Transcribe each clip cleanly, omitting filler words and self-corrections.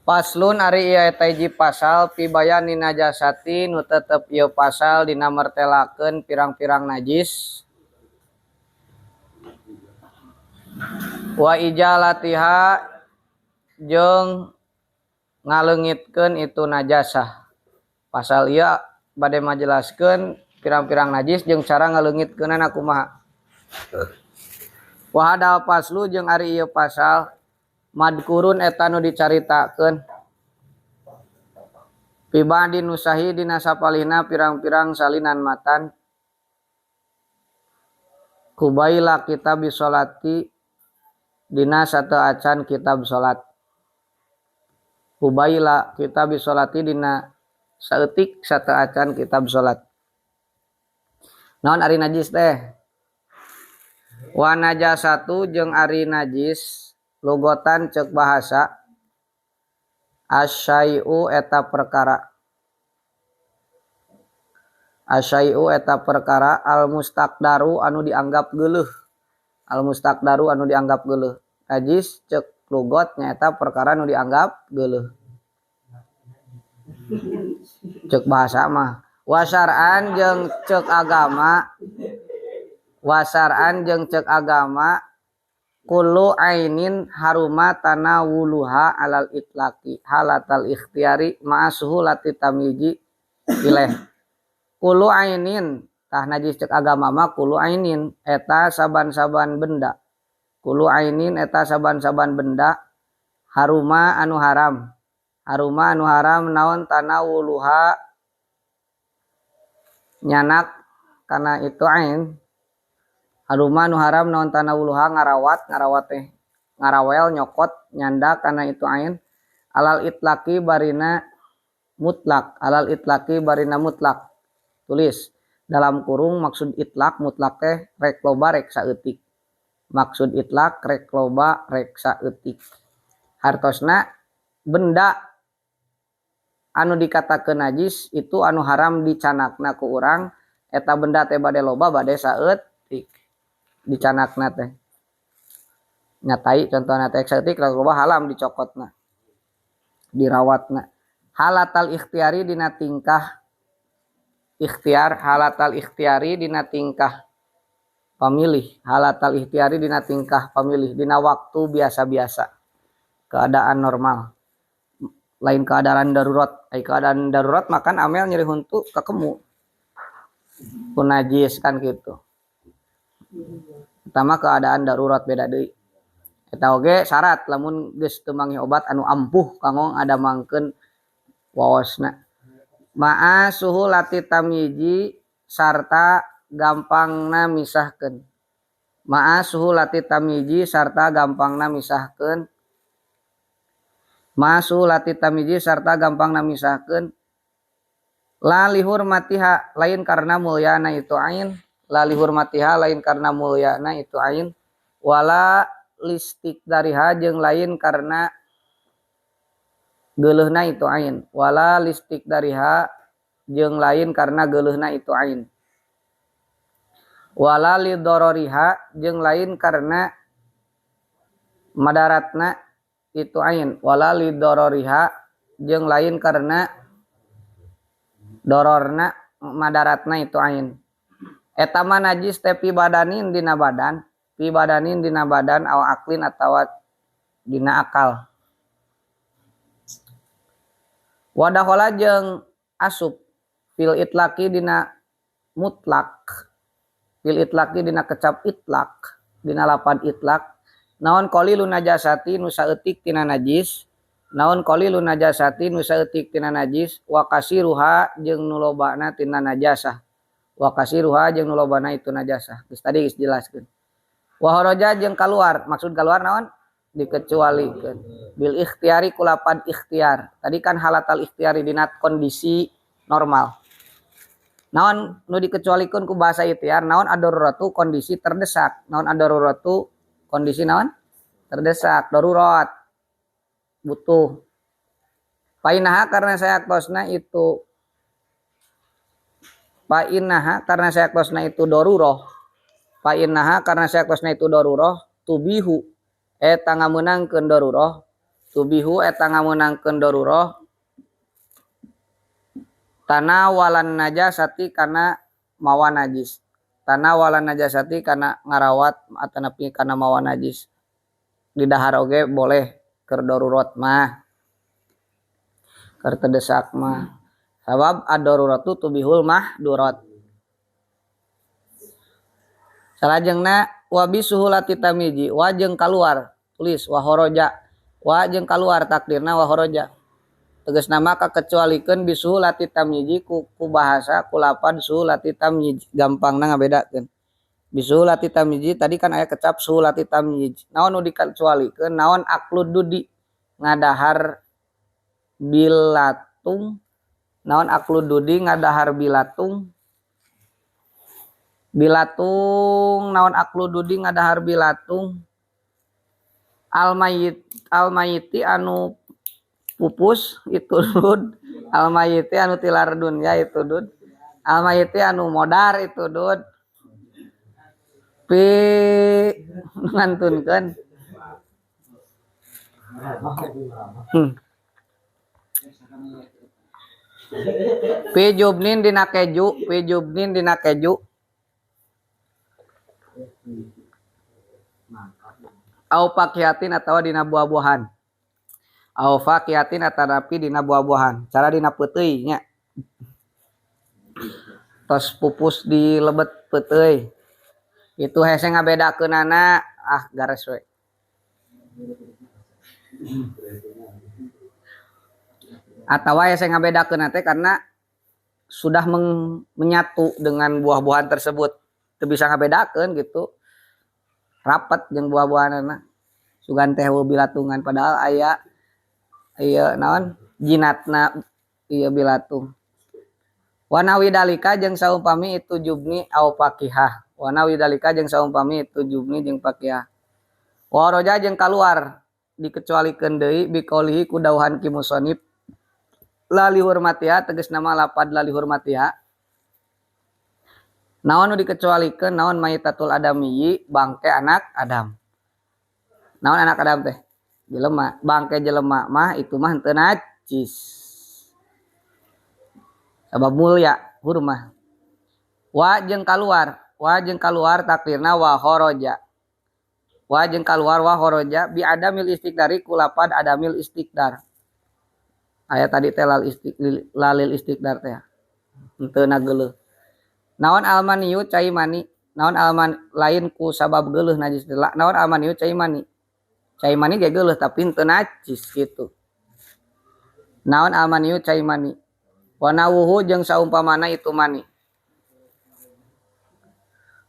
Faslun ari ieu eta hiji pasal fi bayani najasati nu tetep ieu pasal dina mertelakeun pirang-pirang najis wa ijalatiha jeung ngaleungitkeun itu najasah. Pasal ieu bade majelaskeun pirang-pirang najis jeung cara ngaleungitkeunana kumaha. Wa hadal faslu jeung ari ieu pasal madkurun eta nu dicaritakeun fi ba'di nusahi dina sapalihna pirang-pirang salinan matan kubaila kitab sholati dina sateuacan kitab salat. Kubaila kitab sholati dina saeutik sateuacan kitab salat. Naon ari najis teh? Wa najasatu jeung ari najis lugotan cek bahasa asyai'u eta perkara. Asyai'u eta perkara al mustaqdaru anu dianggap geuleuh. Al mustaqdaru anu dianggap geuleuh. Najis cek lugot nyaeta perkara nu dianggap geuleuh. Cek bahasa mah. Wasar'an jeung cek agama. Wasar'an jeung cek agama kullu ainin haruma tanawuluha alal itlaqi halatal ikhtiyari ma'a suhulati tamyizi ilaih. Kullu ainin tah najis cek agama mah kullu ainin eta saban-saban benda. Kullu ainin eta saban-saban benda haruma anu haram. Haruma anu haram naon tanawuluha nyanak kana itu ain. Haruma nu haram naon tanawuluha ngarawat, ngarawat teh ngarawel nyokot nyanda kana itu ain alal itlaqi barina mutlak, alal itlaqi barina mutlak. Tulis dalam kurung maksud itlak mutlak teh rek loba rek saeutik. Maksud itlak rek loba rek saeutik. Hartosna benda anu dikatakeun najis itu anu haram dicanakna ku urang eta benda teh bade loba bade saeutik. Dicanakna teh nyatai contohna teh saeutik rek loba haram dicokotna dirawatna. Halatal ikhtiari dina tingkah ikhtiar, halatal ikhtiari dina tingkah pamilih, halatal ikhtiari dina tingkah pamilih dina waktu biasa-biasa keadaan normal lain keadaan darurat. Ai keadaan darurat makan amel nyeri huntu kakemu ku najis kan gitu. Pertama keadaan darurat beda deui. Eta oge syarat lamun geus teu manggih obat anu ampuh kanggo ngadamangkeun waosna. Ma'a suhulati tamyizi sarta gampangna misahkeun. Ma'a suhulati tamyizi sarta gampangna misahkeun. Ma'a suhulati tamyizi sarta gampangna misahkeun. La lihurmatiha lain karena mulyana itu ain. La lihurmatiha lain karena mulyana itu ain. Wala listikdariha jeung lain karena geuleuhna itu ain. Wala listikdariha jeung lain karena geuleuhna itu ain. Wala lidororiha jeung lain karena madaratna itu ain. Wala lidororiha jeung lain karena dororna madaratna itu ain. Eta mah najis teh pi badanin dina badan, pi badanin dina badan aw aklin atawa dina akal. Wadahola jeung asup fil itlaqi dina mutlak, fil itlaqi dina kecap itlak, dina lapad itlak. Naon qalilu najasati nu saeutik tina najis, naon qalilu najasati nu saeutik tina najis, wa kasiruha jeung nu lobana tina najasah. Wa kasiruha jeung nu lobana itu najasah. Geus tadi geus dijelaskeun. Wa haraja jeung kaluar, maksud kaluar naon? Dikecualikeun. Bil ikhtiari kulapan ikhtiar. Tadi kan halatal ikhtiari dina kondisi normal. Naon nu dikecualikeun ku bahasa ikhtiar, naon adaruratu kondisi terdesak. Naon adaruratu kondisi naon? Terdesak, darurat. Butuh. Painaha karena saya tosna itu Painaha karena saya tosna itu daruroh. Painaha karena saya tosna itu daruroh tubihu eta ngamenangkeun daruroh Tubihu eta ngameunangkeun darurah tanawalan najasati kana mawa najis. Tanawalan najasati kana ngarawat atanapi kana mawa najis. Di dahar oge boleh keur darurat mah. Keur terdesak mah. Sabab ad-daruratu tubihul mahdurat. Salajengna wa bisuhulati tamiji wa jeung kaluar tulis wa horoja wa jeung kaluar takdirna wa horoja. Tegasna mah kakecualikeun bisuhulati tamyiji ku bahasa ku lapan suhulati tamyij gampangna ngabedakeun. Bisuhulati tamyiji tadi kan aya kecap suhulati tamyij. Naon nu dikecualikeun naon aklud dudi ngadahar bilatung naon aklud dudi ngadahar bilatung bilatung naon aklud dudi ngadahar bilatung almayit almayiti anu pupus itu dud almayiti anu tilar dunya itu dud almayiti anu modar itu dud pi ngantunkeun pi jubnin dina keju pi jubnin dina keju au pakiatin atawa dina buah-buahan au fakiatin atanapi dina buah-buahan cara dina peuteuy nya tos pupus di lebet peuteuy itu hese ngabedakeunana ah gares we atawa hese ngabedakeunna teh karena sudah menyatu dengan buah-buahan tersebut teu bisa ngabedakeun gitu rapat jeung buah-buahanana sugan teh bilatungan padahal aya ieu naon jinatna ieu bilatung wana widalika jeung saumpami itu jubni au fakihah wana widalika jeung saumpami itu jubni jeung fakihah wa roja jeung kaluar dikecualikeun deui biqaulihi ku dauhan ki musonib la li hurmatiha tegasna mah lapad la li hurmatiha naon nu dikecualikeun naon maitatul adamiyyi bangke anak Adam naon anak Adam teh jelema bangke jelema mah itu mah henteu najis sabab mulia hurmah wa jeung kaluar takdirna wa kharaja wa jeung kaluar wa kharaja bi adamil istiqdari kulapad adamil istiqdar aya tadi teh lalil istiqdar teh henteu nageuleuh naon almaniyu cai mani naon alman lain ku sabab geuleuh najis naon almaniyu cai mani cai mani ge geuleuh tapi henteu najis kitu naon almaniyu cai mani wa nawuhu jeung saumpamana itu mani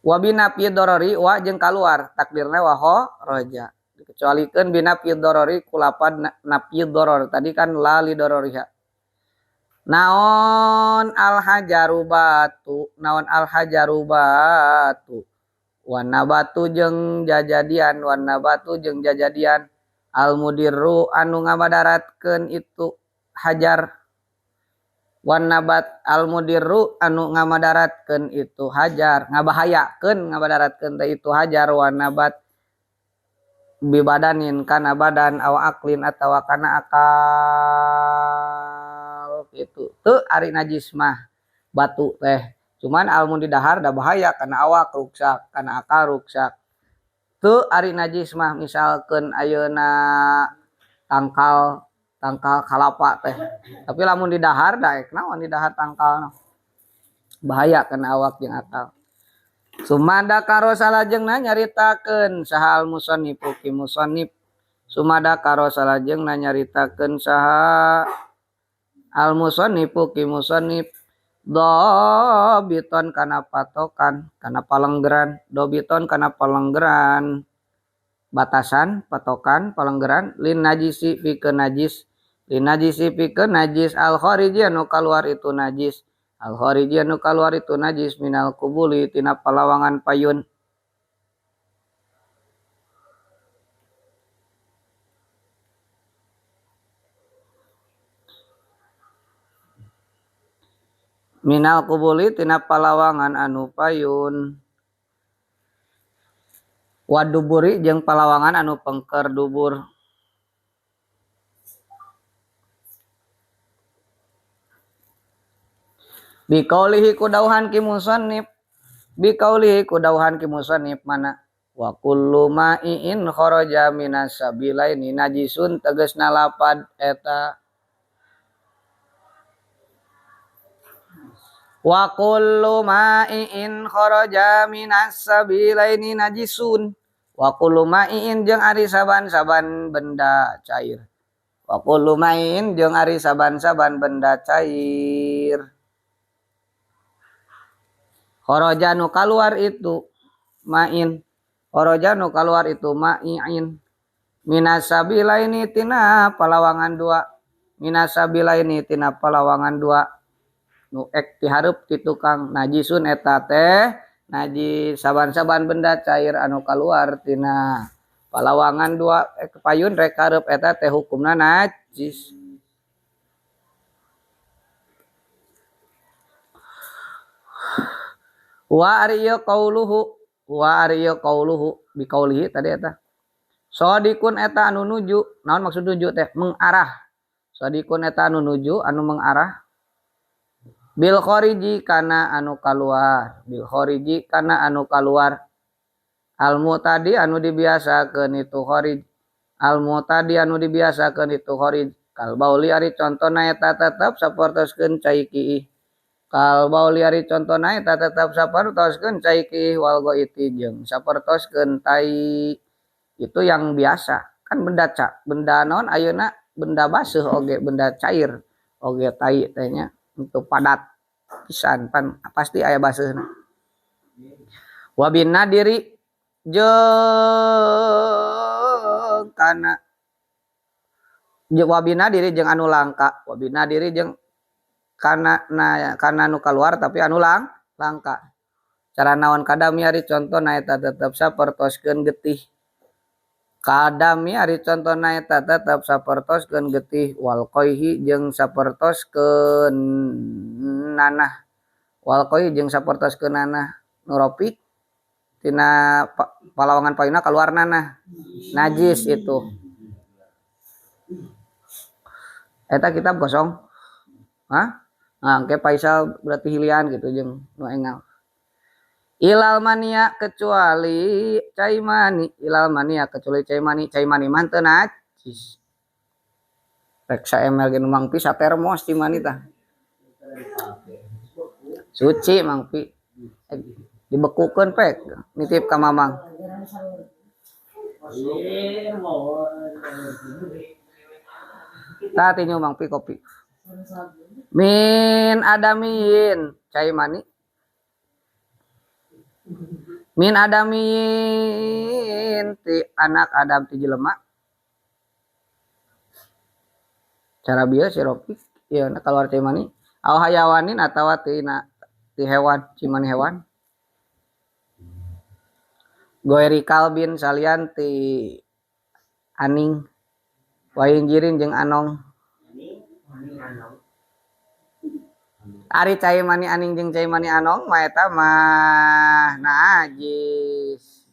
wa binafi dorori wa jeung kaluar takdirna wa kharaja dikecualikeun binafi dorori kulapan nafi doror tadi kan la li dororiha naon al hajaru batu naon al hajaru batu wana batu jeung jajadian wana batu jeung jajadian al mudirru anu ngamadaratkeun itu hajar wanabat al mudirru anu ngamadaratkeun itu hajar ngabahayakeun ngamadaratkeun teh itu hajar wanabat bibadanin kana badan aw aklin atawa kana akal gitu teu ari najis mah batu teh cuman almun di dahar da bahaya kana awak ruksak kana akal ruksak teu ari najis mah misalkeun ayeuna tangkal tangkal kalapa teh tapi lamun di dahar daek naon di dahar tangkalna bahaya kana awak jeung akal sumada karo salajengna nyaritakeun saha al musannif ki musannif sumada karo salajengna nyaritakeun saha al musannif ki musannif dobiton kana patokan kana palenggeran dobiton kana palenggeran batasan patokan palenggeran lin najisi pikeun najis lin najisi pikeun najis al khariji anu kaluar itu najis al khariji anu kaluar itu najis minal kubuli tina palawangan payun minal kubuli tina palawangan anu payun waduburi jeung palawangan anu pengker dubur. Biqaulihi ku dauhan ki musannif, biqaulihi ku dauhan ki musannif mana wa kullu ma'iin kharaja minas sabilaini najisun tegasna lapad eta wa kullu ma'iin kharaja minas sabilaini najisun wa kullu ma'iin jeung ari saban-saban benda cair wa kullu ma'iin jeung ari saban-saban benda cair kharaja nu kaluar itu ma'in kharaja nu kaluar itu ma'iin minas sabilaini tina palawangan dua minas sabilaini tina palawangan dua nu ek tihareup ti tukang najisun eta teh najis saban-saban benda cair anu kaluar tina palawangan dua ek payun rek hareup eta teh hukumna najis. Wa ari ieu qauluhu wa ari ieu qauluhu biqaulihi tadi eta sodikun eta anu nuju naon maksud nuju teh mengarah sodikun eta anu nuju anu mengarah bil khariji kana anu kaluar bil khariji kana anu kaluar al mutadi anu dibiasakeun itu kharij al mutadi anu dibiasakeun itu kharij kal bauli ari contona eta tetep sapertoskeun cai kiih kal bauli ari contona eta tetep sapertoskeun cai kiih wal ghaiti jeung sapertoskeun tai itu yang biasa kan benda benda naon ayeuna benda baseuh oge benda cair oge tai teh nya untuk padat pisan pan pasti aya baseuhna wabin nadiri jeung kana wabina diri jeung anu langka wabina diri jeung kana na kana nu kaluar tapi anu langka cara naon kadami ari contona eta tetep sapertoskeun getih kadami ari contona eta tetep sapertoskeun getih wal qaihi jeung sapertoskeun nanah wal qaihi jeung sapertoskeun nanah nu ropik tina palawangan payuna kaluar nanah najis itu eta kitab kosong hah nah engke Faisal berarti hilian gitu jeung nu engal ilal mania kecuali cai mani ilal mania kecuali cai mani mah teu najis rek sa ml ge nu mangpi satermos cai mani tah suci mangpi dibekukeun pek nitip ka mamang tah tinju mangpi kopi min adamin cai mani min adamin ti anak adam ti jelema cara bieu si Ropi ieu keluar cai mani au hayawanin atawa tina ti hewan cai mani hewan goeri kalbin salian ti aning wainjirin jeung anong ari cai mani aning jeung cai mani anong mah eta mah najis.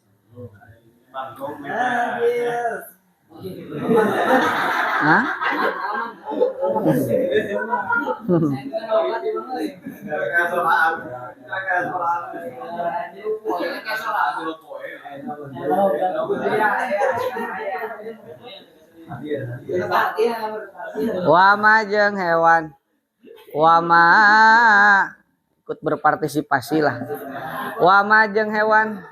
Hah? Wama jeung hewan wama ikut berpartisipasi lah wama jeung hewan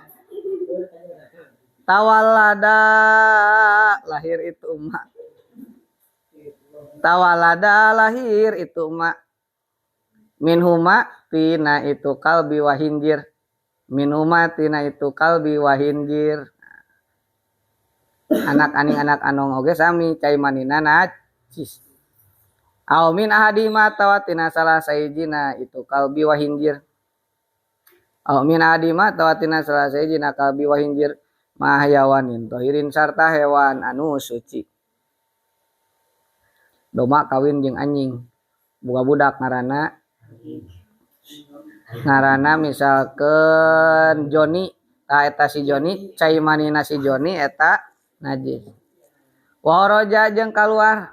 tawalada lahir itu emak tawalada lahir itu emak minhuma tina itu kalbi wahinjir minhuma tina itu kalbi wahinjir anak aning anak anong oge sami cai manina najis aw min ahadima tawa tina salah sayjina itu kalbi wahinjir aw min ahadima tawa tina salah sayjina kalbi wahinjir mahayawanin tohirin sarta hewan anu suci doma kawin jeung anjing boga budak ngaranna ngaranna misalkeun Joni tah eta si Joni cai manina si Joni eta najis wa roja jeung kaluar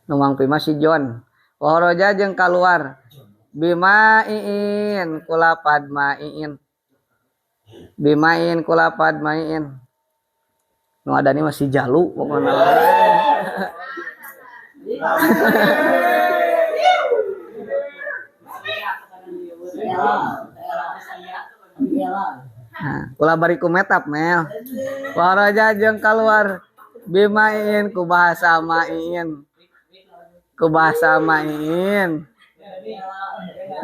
nu mangpi mah si John Wa jeung kaluar bimaiin kulapad maiin. Bimain kulapad maiin. Nu adani masih jalu pokona. Nah, ulah bari ku metap mel. Waraja jeung kaluar bimain ku bahasa main. Ku bahasa main.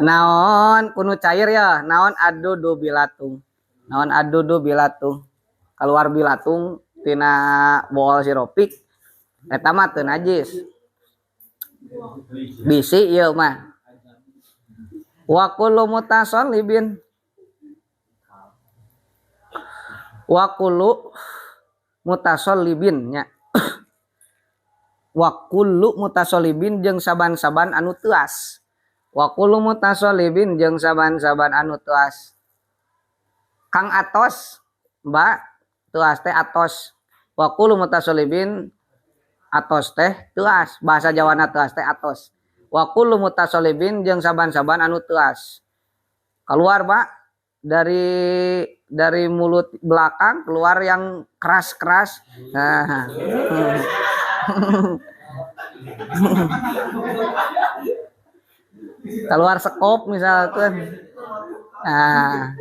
Naon kunu cair ya, naon adudu bilatung. Naon adudu bilatung. Keluar bilatung tina bool siropik eta mah teu najis. Bisi ieu mah. Wa kullu mutasallibin. Wa kullu mutasallibin nya. Wa kullu mutasallibin jeung saban-saban anu teuas. Wa kullu mutasallibin jeung saban-saban anu teuas. Kang atos, Mbak, teuas teh atos. Wa kullu mutasallibin atos teh teuas, bahasa Jawana teuas teh atos. Wa kullu mutasallibin jeung saban-saban anu teuas. Keluar, Pak, dari mulut belakang keluar yang keras-keras. Nah. Keluar sekop misalkan. Nah,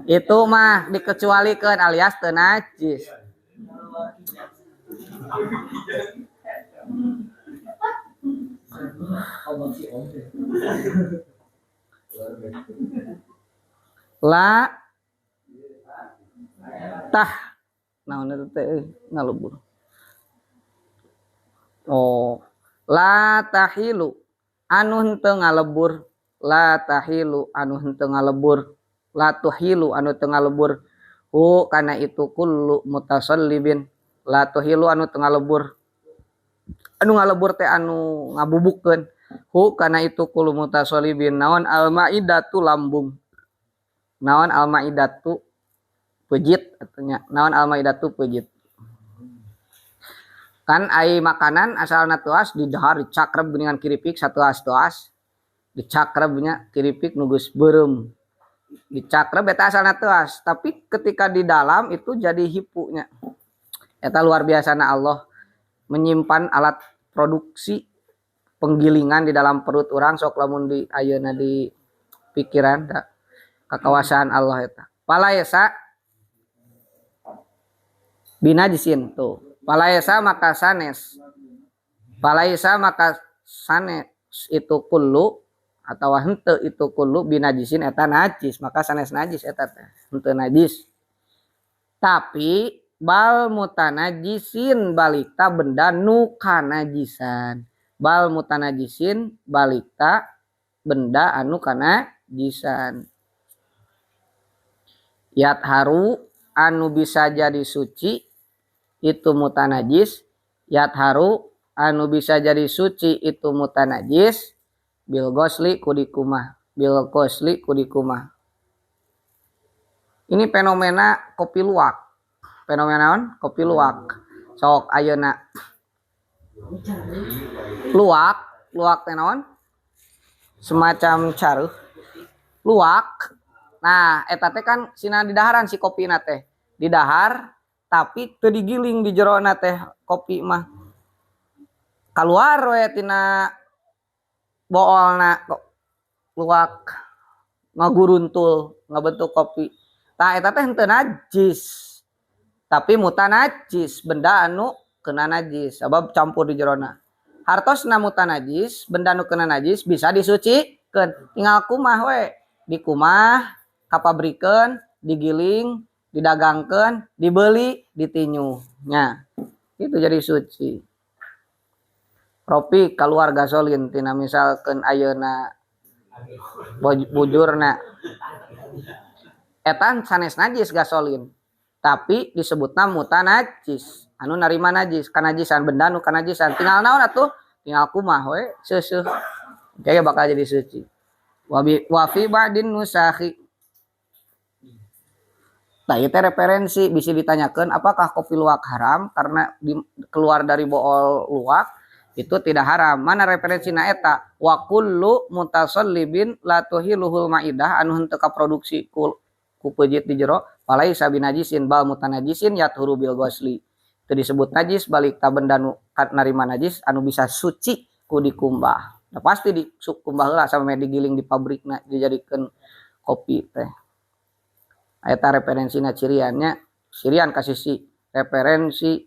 itu mah dikecualikan alias teu najis. La tah naon eta teh ngalubur. Oh, la tahilu anu henteu ngalebur, la tahilu anu henteu ngalebur, la tuhilu anu teu ngalebur. Hu kana itu kullu mutasallibin, la tuhilu anu teu ngalebur. Anu ngalebur teh anu ngabubukeun. Hu kana itu kullu mutasallibin naon al-maidatu lambung. Naon al-maidatu pejit atunya. Naon al-maidatu pejit. Kan ai makanan asalna tuas didahar dicakreb dengan kiripik satuas-tuas. Dicakrebnya kiripik nu geus beureum. Dicakreb eta asalna tuas, tapi ketika di dalam itu jadi hipunya. Eta luar biasana Allah menyimpan alat produksi penggilingan di dalam perut orang sok lamun di ayeuna di pikiran da kakawasaan Allah eta. Palaesa binajisin tuh. Palaesa maka sanes. Palaesa maka sanes itu kullu atau henteu itu kullu binajisin eta najis, maka sanes najis eta teh henteu najis. Tapi bal mutanajisin balikta benda nu kanajisan. Bal mutanajisin balikta benda anu kanajisan. Yatharu anu bisa jadi suci itu mutanajis, yatharu anu bisa jadi suci itu mutanajis bil gosli kudikumah, bil gosli kudikumah. Ini fenomena kopi luwak. Fenomena naon? Kopi luwak. Sok ayeuna. Luwak, luwak teh naon? Semacam caruh. Luwak. Nah, eta teh kan sina didaharan si kopina teh. Didahar tapi teu digiling di jerona teh kopi mah. Kaluar we tina boolna luwak ngaguruntul ngabentuk kopi. Tah eta teh henteu najis. Tapi mutanajis, benda anu kena najis sabab campur di jerona. Hartosna mutanajis, benda anu kena najis bisa disucikeun. Tinggal kumah we, dikumah, kapabrikeun, digiling, didagangkeun, dibeli, ditinyu. Nya. Itu jadi suci. Ropi keluar gasolin tina misalkeun ayeuna bujurna. Eta sanes najis gasolin. Tapi disebutna mutanajis, anu narima najis, kanajisan benda nu kanajisan. Tinggal naon atuh? Tinggal kumah we, seuseuh. Kaya bakal jadi suci. Wa fi ba'din nusakhi. Nah, itu referensi bisa ditanyakan apakah kopi luwak haram karena keluar dari bool luwak Itu tidak haram. Mana referensina eta? Wa kullu mutasallibin la tuhiluhul maidah anu henteu kaproduksi ku peujit di jero falaisa binajisin bal mutanajisin yathuru bil ghusli. Itu disebut najis balik ta benda nu narima najis anu bisa suci ku dikumbah. Nah, pasti dikumbah heula sampe digiling di pabrikna dijadikeun kopi teh. Eta referensina ciriannya, cirian ka sisi referensi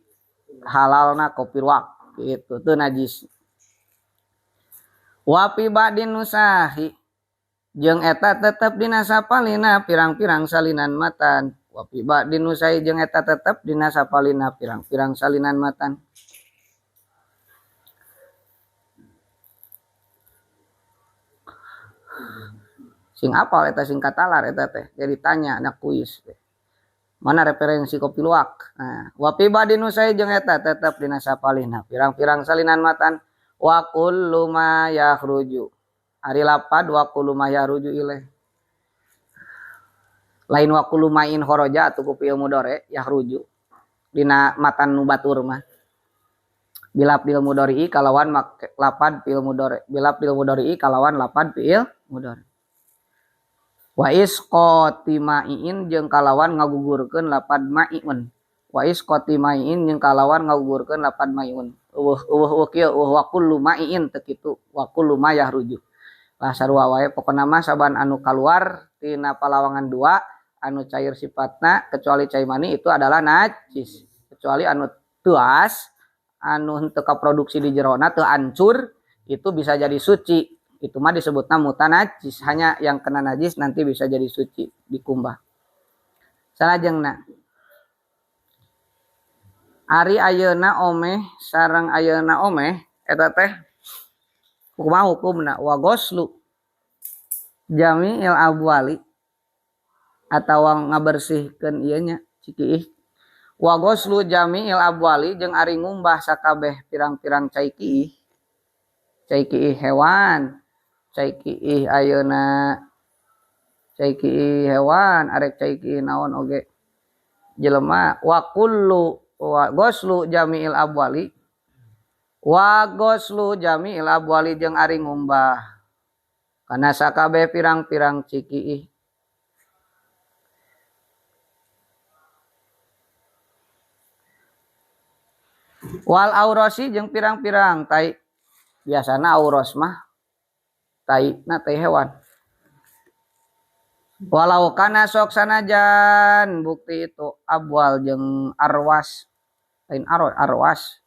halalna kopi luwak gitu teu najis. Wa fi ba'din nusahi jeung eta tetep dina sapalina pirang-pirang salinan matan. Wa fi ba'din nusahi jeung eta tetep dina sapalina pirang-pirang salinan matan. Sing apal eta sing katalar eta teh jadi tanya anak kuis teh. Mana referensi kopi luwak? Nah, wa fi ba'din nusahi jeung eta tetep dina sapalina pirang-pirang salinan matan. Wa kullu ma yakhruju. Ari lapad wa kullu ma yakhruju ilaih. Lain wa kullu ma in kharaja atuh ku fi'il mudhari yakhruju. Dina matan nu batur mah. Bilap dil mudhari kalawan lapad fi'il mudhari. Bilap dil mudhari kalawan lapad fi'il mudhari. Wa isqati ma'iin jeung kalawan ngagugurkeun lapad ma'iun. Wa isqati ma'iin jeung kalawan ngagugurkeun lapad ma'iun. Eueuh eueuh kieu eueuh wa kullu ma'iin teu kitu wa kullu ma yahruju. Lah sarua wae pokona mah saban anu kaluar tina palawangan dua anu cair sifatna kecuali cai mani itu adalah najis. Kecuali anu teuas anu henteu kaproduksi di jerona teu ancur itu bisa jadi suci. Itu mah disebutna mutanajis, hanya yang kena najis nanti bisa jadi suci dikumbah. Salajengna ari ayeuna omeh sareng ayeuna omeh eta teh kumaha hukumna? Wa ghuslu jami'il abwali atawa ngabersihkeun ieu nya cikiih. Wa ghuslu jami'il abwali jeung ari ngumbah sakabeh pirang-pirang cai kiih. Cai kiih hewan, cai kiih ayeuna, cai kiih hewan arek cai kiih naon oge jelema. Wa kullu wa ghuslu jami'il abwali wa ghuslu jami'il abwali jeung ari ngumbah kana sakabeh pirang-pirang cikiih. Wal aurosi jeung pirang-pirang tai. Biasana auros mah tai na tai hewan. Walau kana sok sanajan bukti itu abwal jeung arwas lain arwas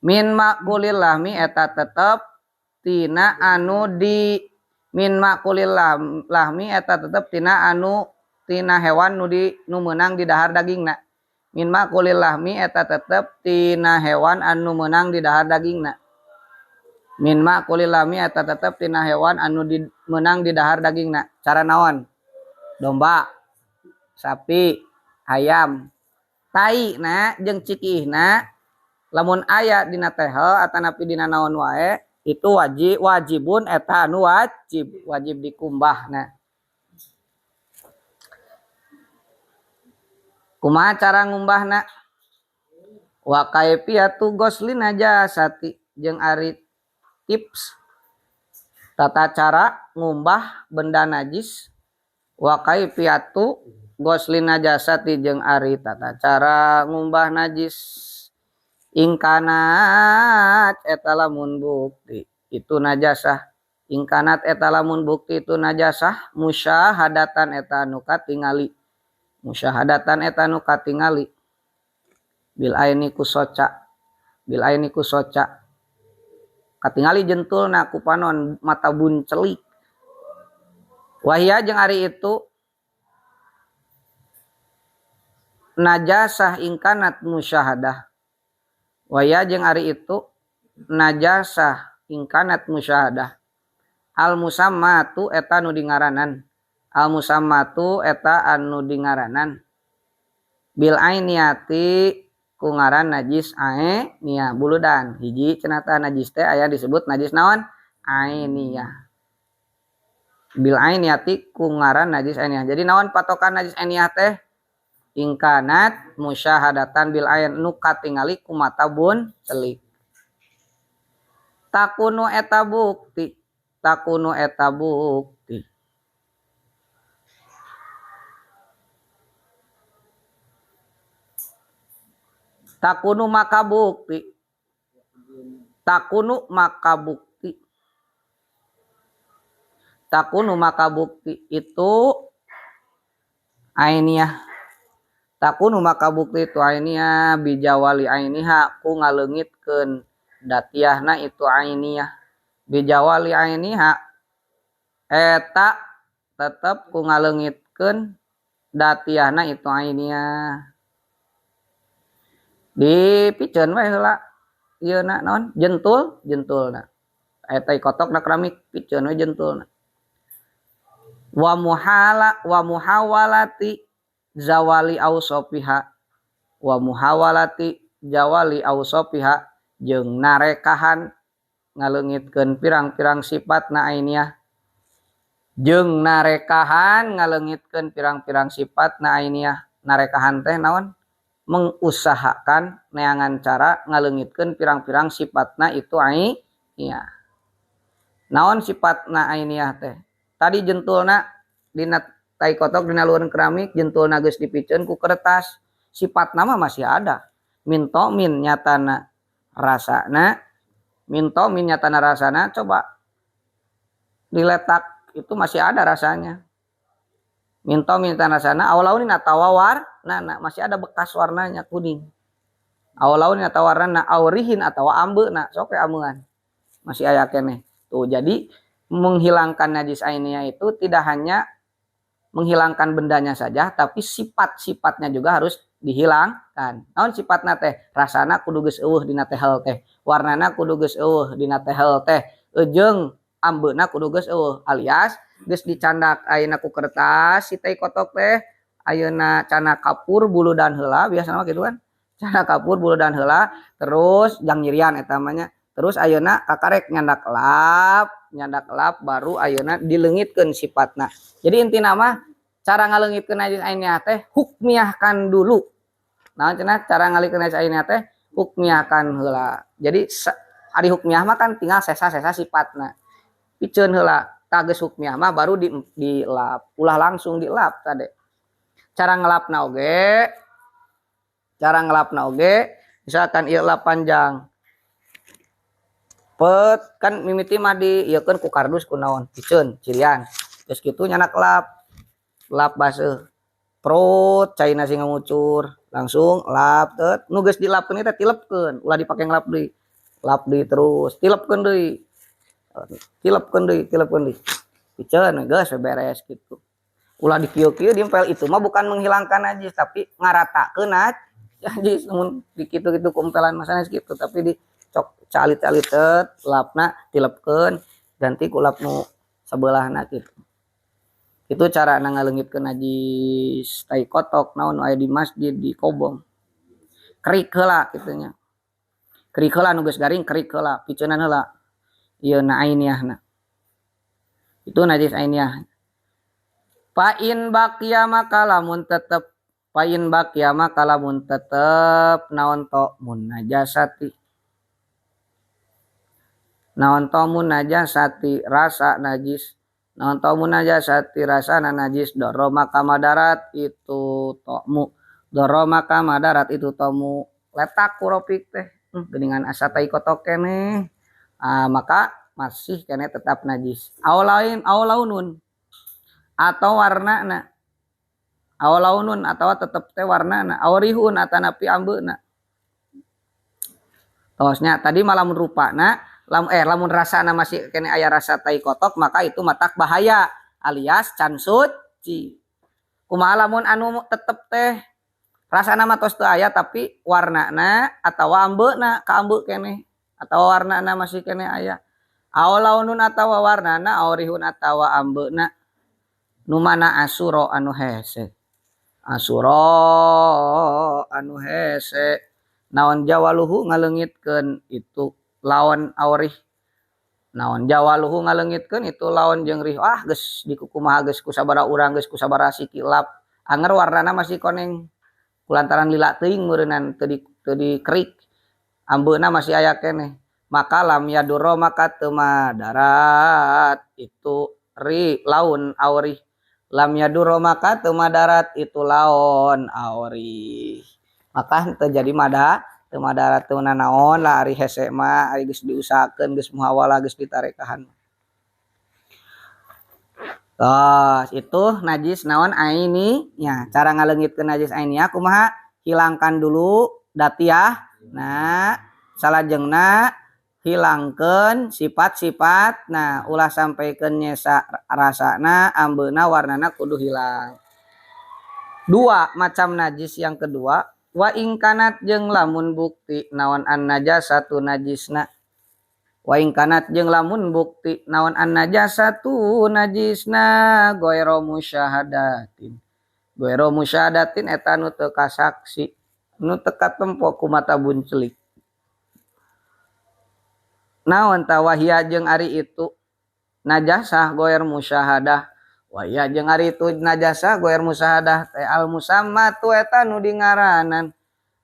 min makulil lahmi eta tetep tina anu di min makulil lahmi eta tetep tina anu tina hewan nu di nu meunang di dahar dagingna. Min makulil lahmi eta tetep tina hewan anu meunang di dahar dagingna. Min makulil lahmi eta tetep tina hewan anu di meunang di dahar dagingna. Cara naon? Domba, sapi, ayam. Tai na jeung cikihna lamun aya dina tehel atanapi dina naon wae itu wajib wajibun eta anu wajib wajib dikumbahna. Kumaha cara ngumbahna? Wa kaifiyatu ghusli najasati jeung ari tips tata cara ngumbah benda najis. Wa kaifiyatu ghusli najasati jeung ari tata cara ngumbah najis. Ingkanat eta lamun bukti itu najasah. Ingkanat eta lamun bukti itu najasah musyahadatan eta anu katingali. Musyahadatan eta anu katingali. Bil aini ku soca. Bil aini ku soca. Katingali jentulna ku panon mata buncelik. Wahia jeung ari itu najasah ingkanat musyahadah. Wahia jeung ari itu najasah ingkanat musyahadah. Al musammatu eta nu dingaranan. Al musammatu eta anu dingaranan. Bil ainiyati ku ngaran najis ainiyah buludan. Hiji cenah tah najis teh aya disebut najis naon? Ainiyah. Bil ainiyati ku ngaran najis ainiyah. Jadi naon patokan najis ainiyah teh? Ingkanat musyahadatan bil ain nu katingali ku mata bun celik. Takunu eta bukti, takunu eta bukti. Takunu maka bukti. Takunu maka bukti. Takunu maka bukti itu ainiyah. Takunu maka bukti itu ainiyah bijawali ainiha ku ngaleungitkeun datiahna itu ainiyah. Bijawali ainiha eta tetep ku ngaleungitkeun datiahna itu ainiyah. Dipiceun we heula ieu na naon jentul jentulna. Eta kotok na keramik piceun we jentulna. Wa muhala wa muhawalati zawali ausofiha wa muhawalati jawali ausofiha jeung narekahan ngaleungitkeun pirang-pirang sifatna ainiyah jeung narekahan ngaleungitkeun pirang-pirang sifatna ainiyah. Narekahan teh naon? Mengusahakan neangan cara ngaleungitkeun pirang-pirang sifatna itu ainiyah. Naon sifatna ainiyah teh? Tadi jentulna dina tai kotok dina luaran keramik jentulna geus dipiceun ku kertas, sifatna mah masih ada. Minto min nyatana rasana, minto min nyatana rasana, coba diletak itu masih ada rasanya. Minto min nyatana rasana awlaunin atawa warnana masih ada bekas warnanya kuning. Awlaunin atawa warnana aurihin atawa ambeuna sok we ameuan masih aya keneh. Tuh jadi menghilangkan najis ainiyah itu tidak hanya menghilangkan bendanya saja, tapi sifat-sifatnya juga harus dihilangkan. Naon sifatna teh? Rasana kudu geus eueuh dina tehel teh, warnana kudu geus eueuh dina tehel teh, jeung ambeuna kudu geus eueuh, alias geus dicandak ayeuna ku kertas si tai kotok teh, ayeuna cana kapur buludan heula biasana mah kitu kan. Cana kapur buludan heula, terus jang nyirian eta mah nya. Terus ayeuna kakarek nyandak lap baru ayeuna dileungitkeun sifatna. Jadi intina mah cara ngaleungitkeun najis ainiyah teh hukmiahkan dulu. Naon cenah cara ngaleungitkeun najis ainiyah teh hukmiahkan heula. Jadi ari hukmiah mah kan tinggal sesa-sesa sifatna. Piceun heula tah geus hukmiah mah baru dilap, ulah langsung dilap tade. Cara ngelapna oge, cara ngelapna oge misalkan ieu lap panjang. Pet kan mimiti mah di ieu keun ku kardus ku naon piceun cirian. Terus kitu nyanak lap, lap baseuh. Prot caina sing ngucur, langsung lap tet nu geus dilapkeun teh tilepkeun, ulah dipake ngelap deui. Lap deui terus, tilepkeun deui. Tilepkeun deui, tilepkeun deui. Piceun geus beres kitu. Ulah dikieu-kieu diempel itu mah bukan menghilangkan najis tapi ngaratakeun najis mun dikitu-kitu ku empelan mah sanes kitu tapi di cok calit-calit tet lapna tilepkeun ganti ku lap nu sebelahna kitu. Itu cara ngaleungitkeun najis tai kotok naon nu aya di masjid di kobong. Kerik heula kitu nya. Kerik heula nu geus garing kerik heula piceunan heula. Ieu na ainiahna. Itu najis ainiah. Fa in baqiya maka lamun tetep, fa in baqiya maka lamun tetep naon to mun najasati. Naon to mun najasati rasa najis. Naon to mun najasati rasana najis doro maka madarat itu to'mu. Doro maka madarat itu tomu. Letak kuropik teh. Geuningan asa tai kotok keneh. Ah, maka masih keneh tetap najis. Aw lain aw launun atau warnana. Aw launun atau tetep teh warnana. Aw rihun atanapi ambeuna. Tosnya tadi malam rupana lamun rasana masih kene aya rasa tai kotok maka itu matak bahaya alias can suci. Kumaha lamun anu tetep teh rasana mah tos teu aya tapi warnana atawa ambeuna kaambe keneh atawa warnana masih keneh aya. Aw launun atawa warnana aw rihun atawa ambeuna nu mana asuro anu hese. Asuro anu hese naon jawaluhu ngaleungitkeun itu lawan aurih naon jawaluhu ngaleungitkeun itu lawan jeung rih. Ah geus dikukumaha geus ku sabaraha urang geus ku sabaraha siki lap anger warnana masih koneng kulantaran lila teuing meureunnan teu dikerik ambeuna masih aya keneh. Maka lam yadurra maka teu madarat itu ri laun aurih. Lam yadurra maka teu madarat itu laun aurih. Maka teu jadi teu madarat teu nanaon lah ari hese mah ari geus diusahakeun geus muhawalah geus ditarekahan. Tos itu najis naon aini nya. Cara ngaleungitkeun najis ainiyah kumaha? Hilangkan dulu datiah. Nah, salajengna hilangkeun sifat-sifat. Nah, ulah sampaikeun nyesa rasana, ambeuna, warnana kudu hilang. Dua macam najis yang kedua, wa ingkanat jeung lamun bukti naon an najasatu najisna. Wa ingkanat jeung lamun bukti naon an najasatu najisna ghairu musyahadatin. Ghairu musyahadatin eta nu teu kasaksi, nu teu katempo ku mata buncelik. Naon ta wahia jeung ari itu najasah ghair musyahadah. Wahia jeung ari itu najasah ghair musyahadah teh al musammatu eta nu dingaranan.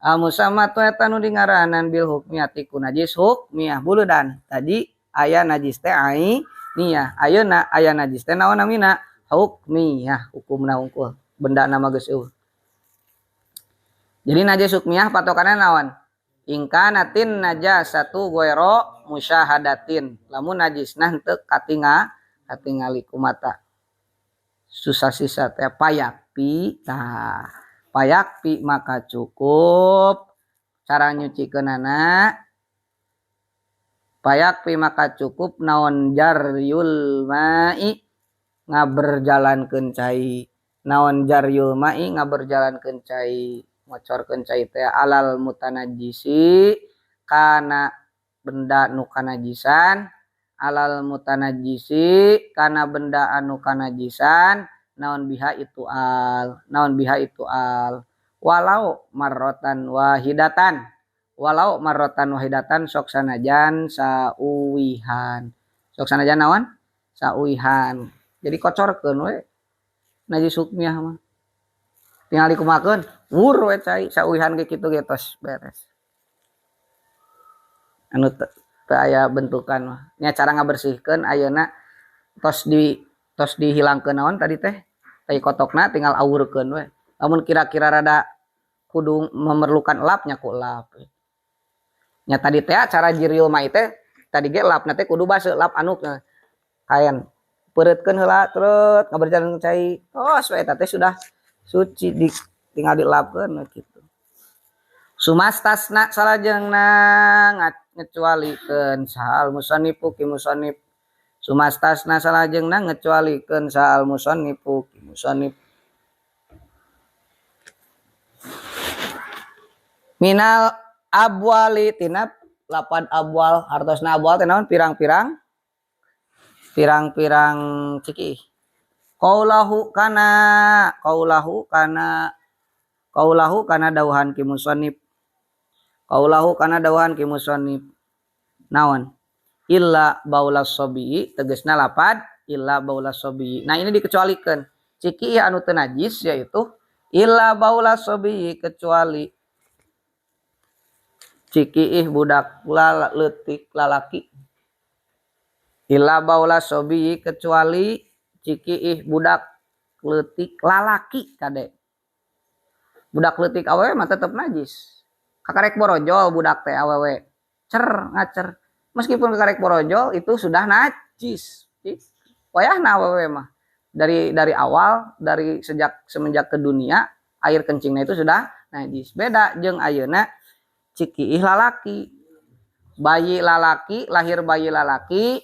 Al musammatu eta nu dingaranan bil hukmiyati ku najis hukmiyah buludan. Tadi aya najis teh ainiyah, ayeuna aya najis teh naon namina? Hukmiyah, hukumna hungkul, benda nama geus eueuh. Jadi najis hukmiyah patokanna naon? Ingkanatin najasatu ghairu musyahadatin. Lamun najisna henteu katingali ku mata. Susah sisa teh payakpi. Tah, payakpi maka cukup cara nyucikeunana. Payakpi maka cukup naon jaryul ma'i ngaberjalankeun cai. Naon jaryul ma'i ngaberjalankeun cai. Ngocorkeun cai teh alal mutanajjisi kana benda nu kanajisan, alal mutanajjisi kana benda anu kanajisan naon biha itu al, naon biha itu al walau marrotan wahidatan, walau marrotan wahidatan sok sanajan sauwihan, sok sanajan naon sauwihan. Jadi kocorkeun we najis hukmiah mah tinggal dikumakeun wur we cai sauwihan ge kitu ge tos beres. Anu teu aya bentukan mah nya cara ngabersihkeun ayeuna tos dihilangkeun naon tadi teh tai kotokna tinggal awurkeun we. Lamun kira-kira rada kudu memerlukan lap nya ku lap. Nya tadi teh cara jiryul mai teh tadi ge lapna teh kudu baseuh lap anu kaen peureutkeun heula treut ngaberjalan cai tos we eta teh sudah suci di tinggal dilapkeun gitu. Sumastasna salajengna ngecualikeun sahal musannifu ki musannif. Sumastasna salajengna ngecualikeun sahal musannifu ki musannif. Minal abwali tina lapan abwal, hartosna abwal teh naon pirang-pirang pirang-pirang cikih. Qaulahu kana qaulahu kana qaulahu kana dauhan ki musannif. Qaulahu kana dauhan ki musannif. Naon? Illa baulas sobi tegasna lapad illa baulas sobi. Nah ini dikecualikeun. Ciki anu teu najis yaitu illa baulas sobi kecuali cikiih budak leutik lalaki. Illa baulas sobi kecuali cikiih budak leutik lalaki kade. Budak leutik awewe mah tetep najis. Kakarek borojol budak teh awewe. Cer ngacer. Meskipun kakarek borojol itu sudah najis. Wayahna awewe mah. Dari awal, dari sejak semenjak ke dunia air kencingnya itu sudah najis. Beda jeung ayeuna cikiih lalaki. Bayi lalaki, lahir bayi lalaki,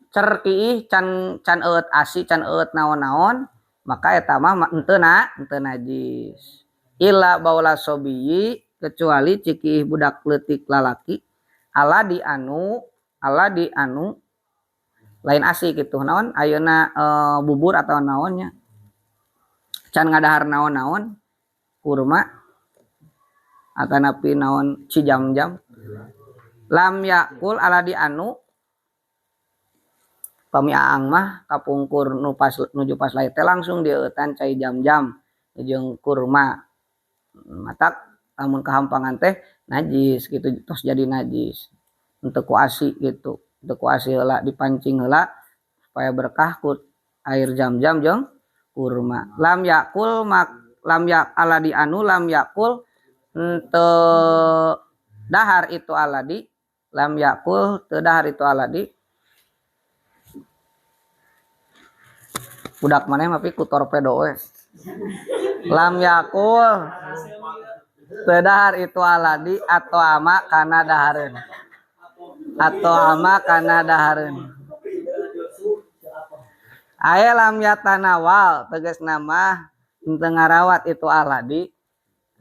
cer kiih can can eueut asi, can eueut naon-naon, maka eta mah henteu najis. Illa baula sobiyi kecuali cikiih budak leutik lalaki ala di anu lain asi gitu naon ayeuna bubur atau naonnya can ngadahar naon-naon kurma atanapi naon cijam-jam lam yakul ala di anu pami aang mah kapungkur nu pas nuju pas lahir teh langsung dieutan cai jam-jam jeung kurma matak lamun kahampangan teh najis gitu tos jadi najis. Henteu ku asi gitu. Henteu ku asi heula dipancing heula supaya berkah ku air jam-jam jeung kurma. Lam yakul mak lam yak aladi anu lam yakul henteu dahar itu aladi lam yakul teu dahar itu aladi. Budak maneh mah ku torpedo we. Lam yakul teu dahar itu aladi atau ama kana dahareun. Atau ama kana dahareun. Aya lam yatanawal tegasna mah teu ngarawat itu aladi.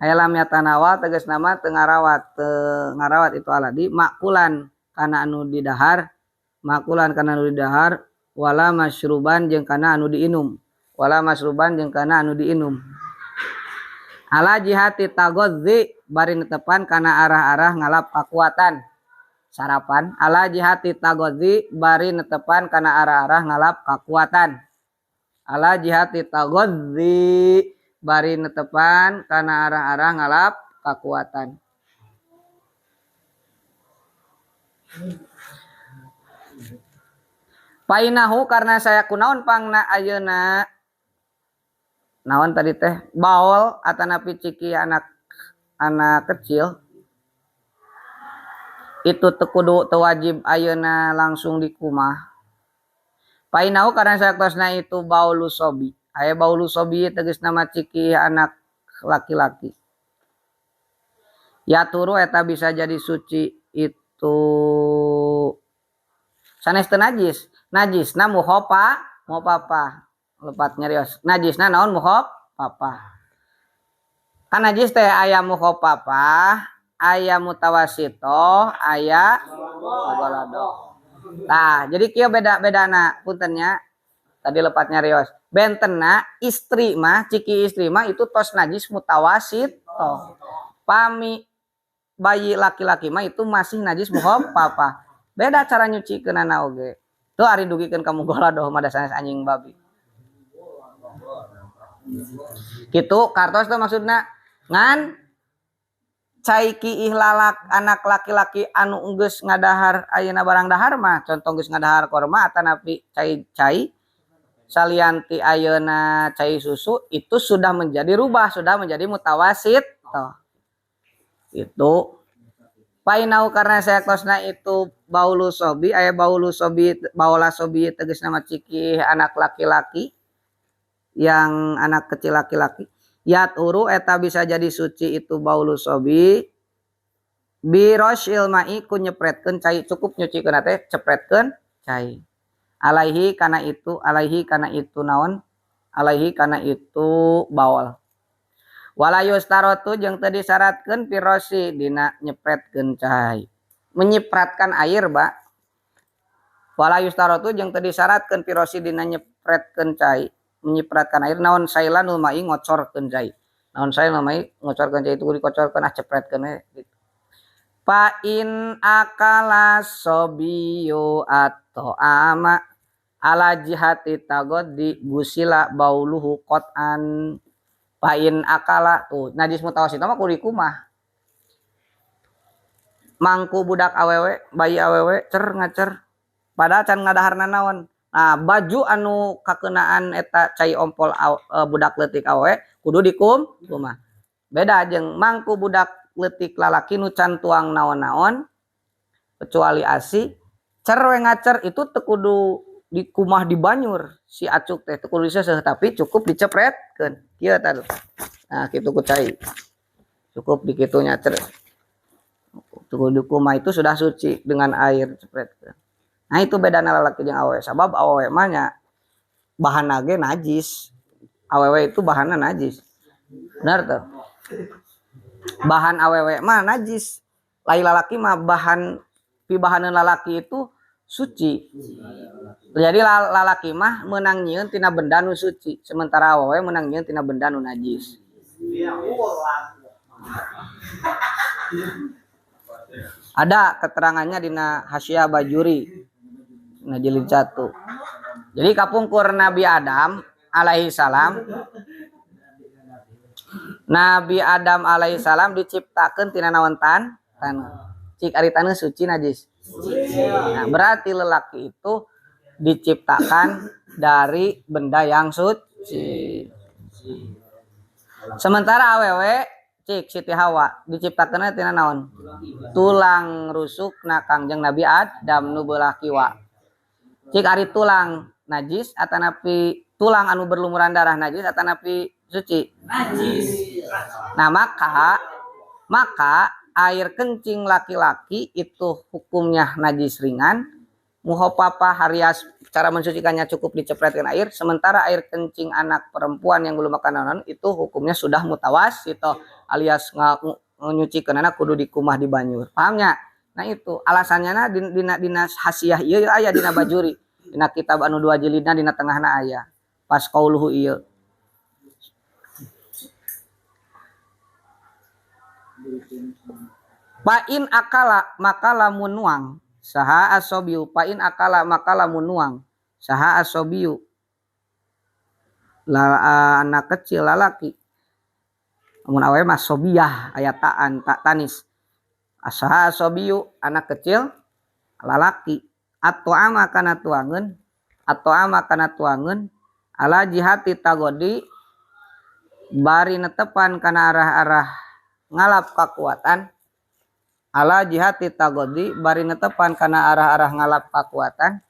Aya lam yatanawal tegasna mah teu ngarawat itu aladi makulan kana anu didahar, makulan kana anu didahar wala masyruban jeung kana anu diinum. Wala masruban jeung kana anu diinum. Ala jihati tagodzi bari netepan kana arah-arah ngalap kakuatan sarapan. Ala jihati tagodzi bari netepan kana arah-arah ngalap kakuatan. Ala jihati tagodzi bari netepan kana arah-arah ngalap kakuatan. Painahu karena saya kunaon pangna ayeuna naon tadi teh baol atanapi ciki anak kecil itu teu kudu teu wajib ayeuna langsung dikumah. Painahu karena saktosna itu baulu sobi. Aya baulu sobi tegasna mah ciki anak laki-laki. Ya turu eta bisa jadi suci itu sanes teu najis. Najisna muhopa muhopapa. Lepat nyarios. Najisna naon muhopapa. Kan najis teh aya muhopapa, aya mutawasito, aya mughalado. Nah, jadi kieu beda-bedana puntennya. Tadi lepat nyarios. Bentenna istri mah, ciki istri mah itu tos najis mutawasito. Pami bayi laki-laki mah itu masih najis muhopapa. Beda cara nyucikeunana oge. Tuh ari dugikeun ka mughalado mah da sanes anjing babi. Gitu kartos tuh maksudna ngan cai kiih lalak anak laki-laki anu geus ngadahar ayeuna barang dahar mah contoh geus ngadahar korma atanapi cai-cai salianti ayeuna cai susu itu sudah menjadi rubah, sudah menjadi mutawasit toh. Itu painau karena saya kosna itu baulu sobi aya baulu sobi baula sobi tegasna mah cikih anak laki-laki yang anak kecil laki-laki yaturu eta bisa jadi suci itu baulu sobi birosyil ma'i ku nyepretkeun cai cukup nyucikeun teh cepretkeun cai alaihi kana itu naon alaihi kana itu baol wala yustarotu jeung teu disyaratkeun pirosi dina nyepretkeun cai menyipratkan air ba wala yustarotu jeung teu disyaratkeun pirosi dina nyepretkeun cai menyipratkan air naon sailanul mai ngocorkeun cai naon sailanul mai ngocorkeun cai itu dikocorkeun ah cepretkeun we gitu. Fa in akala sobiyu atau ama ala jihati tagoddi gusila bauluhu qatan. Fa in akala tuh najis mutawassith mah kudu dikumah mangku budak awewe bayi awewe cer ngacer padahal can ngadaharna naon. Nah, baju anu kakenaan eta cai ompol budak leutik awewe kudu dikumah. Beda jeung mangku budak leutik lalaki nu can tuang naon-naon kecuali asi cer we ngacer itu teu kudu dikumah dibanyur si acuk teh teu kudu diseseuh tapi cukup dicepretkeun. Kieu tah. Nah, kitu ku cai. Cukup dikitu nyacer. Teu kudu dikumah itu sudah suci dengan air cepretkeun. Nah itu beda lalaki jeung awewe sabab awewe mah nya bahanna ge najis. Awewe itu bahanna najis. Benar tuh. Bahan awewe mah najis. Lain lalaki mah bahan pibahaneun lalaki itu suci. Jadi lalaki mah meunang nyieun tina benda nu suci, sementara awewe meunang nyieun tina benda nu najis. Ada keterangannya dina Hasyiah Bajuri. Nah, jilid 1. Jadi kapungkur Nabi Adam alaihi salam. Nabi Adam alaihi salam diciptakeun tina naon tanah. Cik ari taneuh suci najis. Nah, berarti lelaki itu diciptakan dari benda yang suci. Sementara awewe cik Siti Hawa diciptakeunna tina naon? Tulang rusukna Kangjeng Nabi Adam nu beulah kiwa. Cik ari tulang najis atanapi tulang anu berlumuran darah najis atanapi suci? Najis. Nah, maka air kencing laki-laki itu hukumnya najis ringan, mukhafafah harias, cara mensucikannya cukup dicepretkan air. Sementara air kencing anak perempuan yang belum makan naon itu hukumnya sudah mutawassito, alias nyucikeun anak kudu dikumah di banyur. Pahamnya? Nah itu alasannya na dina hasiah ieu aya dina bajuri. Dina kitab anu 2 jilidna dina tengahna aya. Pas qauluhu ieu. Pain akala maka lamun nuang saha asobiu, pain akala maka lamun nuang saha asobiu la, anak kecil lalaki, lamun awewe mah sobiyah aya taan tak tanis, saha asobiu anak kecil lalaki atau ama kana tuangeun, atau ama kana tuangeun ala jihati tagodi bari netepan kana arah-arah ngalap kakuatan, ala jihati tagodi bari netepan kana arah-arah ngalap kakuatan,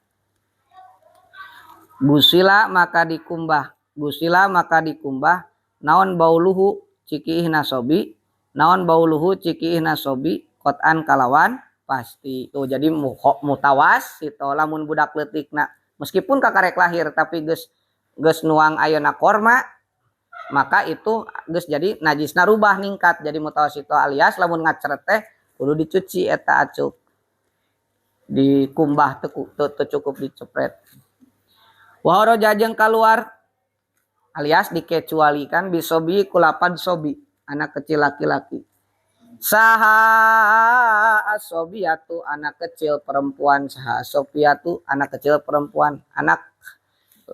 gusila maka dikumbah, gusila maka dikumbah naon bauluhu cikiihna sobi, naon bauluhu cikiihna sobi kotan kalawan pasti. Tuh jadi mutawas itu lamun budak leutikna meskipun kakarek lahir tapi geus nuang ayeuna korma maka itu geus jadi najisna rubah ningkat jadi mutawasito alias lamun ngacret teh kudu dicuci eta acuk dikumbah teu cukup dicepret. Wa haraja jeung kaluar alias dikecualikan bisobi kulapan sobi anak kecil laki-laki. Saha asobiatu anak kecil perempuan, saha asobiatu anak kecil perempuan, anak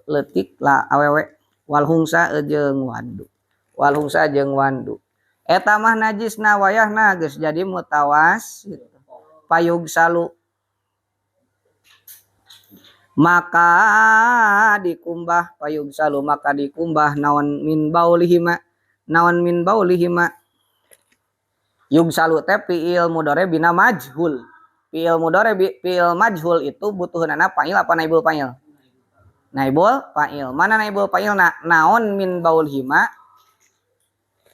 leutik lah awewe, wal hungsa jeung wandu, wal hungsa jeung wandu. Eta mah najisna wayahna geus jadi mutawas payug salu maka dikumbah, payug salu maka dikumbah naon min baulihima, naon min baulihima. Yug salu teh fiil mudhari bina majhul. Fiil mudhari fiil majhul itu butuheunana fa'il apa naibul fa'il? Naibul fa'il. Mana naibul fa'ilna? Naon min baulihima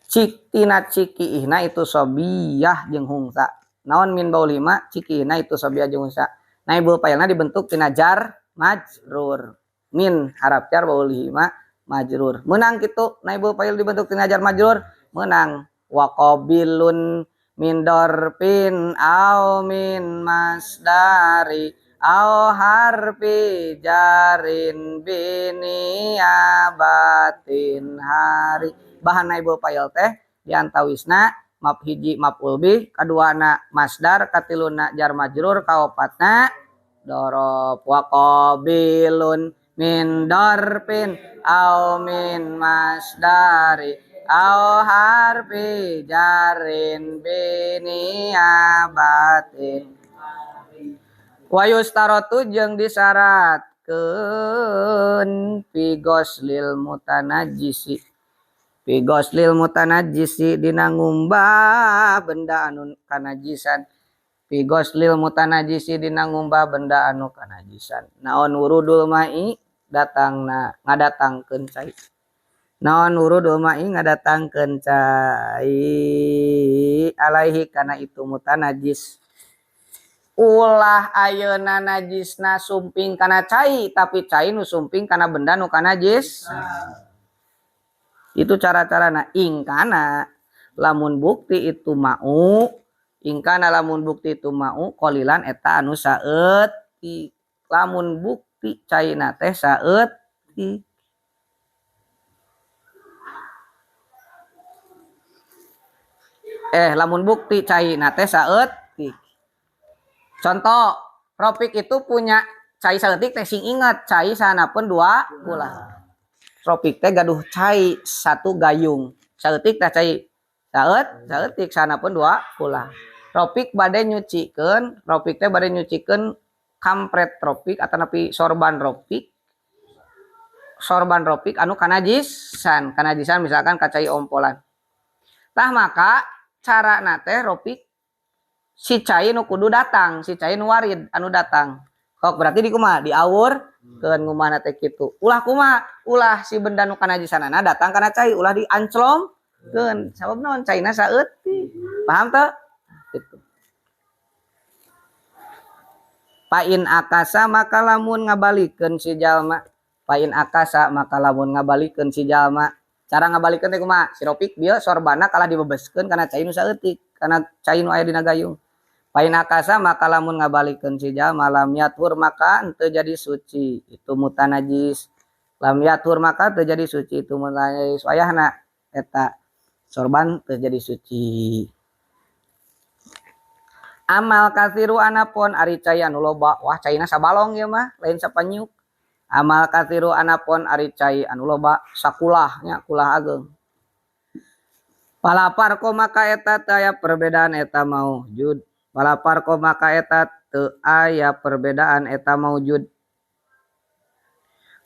cik tina cikiihna itu sobiyah jeung hungsa. Naon min baulihima cikiihna itu sobiyah jeung hungsa. Naibul fa'ilna dibentuk tina jar majrur. Min harap jar baulihima majrur. Meunang kitu naibul fa'il dibentuk tina jar majrur, meunang. Wa qabilun min dorfin au min masdari au harfi jarin biniabatin hari. Bahan naibul fa'il teh diantawisna maf hiji maf'ul bih, kaduana masdar, katiluna jar majrur, kaopatna dorof. Wa qabilun min dorfin au min masdari au harfi jarin biniabatin. Wa yustarotu jeung disyaratkeun fi ghoslil mutanajjisi, fi ghoslil mutanajjisi dina ngumbah benda anu kanajisan, fi ghoslil mutanajjisi dina ngumbah benda anu kanajisan. Naon wurudul mai datangna ngadatangkeun cai, naon wurudul mai ngadatangkeun cai alaihi kana itu mutanajjis. Ulah ayeuna najisna sumping kana cai tapi cai nu sumping kana benda nu kanajis. Itu cara-carana. Ingkana lamun bukti itu mau, ingkana lamun bukti itu mau qalilan eta anu saeutik. Lamun bukti caina teh saeutik. Lamun bukti caina teh saeutik. Contoh, Rofik itu punya cai saeutik teh sing inget cai sanapun 2 bulan. Rofik teh gaduh cai 1 gayung. Saeutik teh cai saeutik sanapun 2 bulan. Ropik bade nyucikeun, Ropik teh bade nyucikeun kampret Ropik atanapi sorban Ropik. Sorban Ropik anu kanajisan, kanajisan misalkan ka cai ompolan. Tah maka carana teh Ropik si cai nu kudu datang, si cai nu warid anu datang. Kok berarti di kumaha? Diawurkeun ngumahna teh kitu. Ulah kumaha? Ulah si benda nu kanajisanana datang kana cai, ulah dianclomkeun. Sabab naon? Caina saeutik. Paham teu? Gitu. Pain akasa maka lamun ngabalikeun si jalma. Pain akasa maka lamun ngabalikeun si jalma. Cara ngabalikeun teh kumaha? Si Ropik bieu sorbana kalah dibebeskeun kana cai nu saeutik, kana cai nu aya dina gayung. Pain akasa maka lamun ngabalikeun si jalma lam yathur maka henteu jadi suci, itu mutanajis. Lam yathur maka teu jadi suci, itu mutanajis. Wayahna eta sorban teu jadi suci. Amal kathiru anapun ari cai anu loba, wah caina sabalong ieu mah, lain sapanyuk. Amal kathiru anapun ari cai anu loba sakulah nya, kulah ageung. Palapar ko maka eta teu aya perbedaan eta maujud. Palapar ko maka eta teu aya perbedaan eta maujud.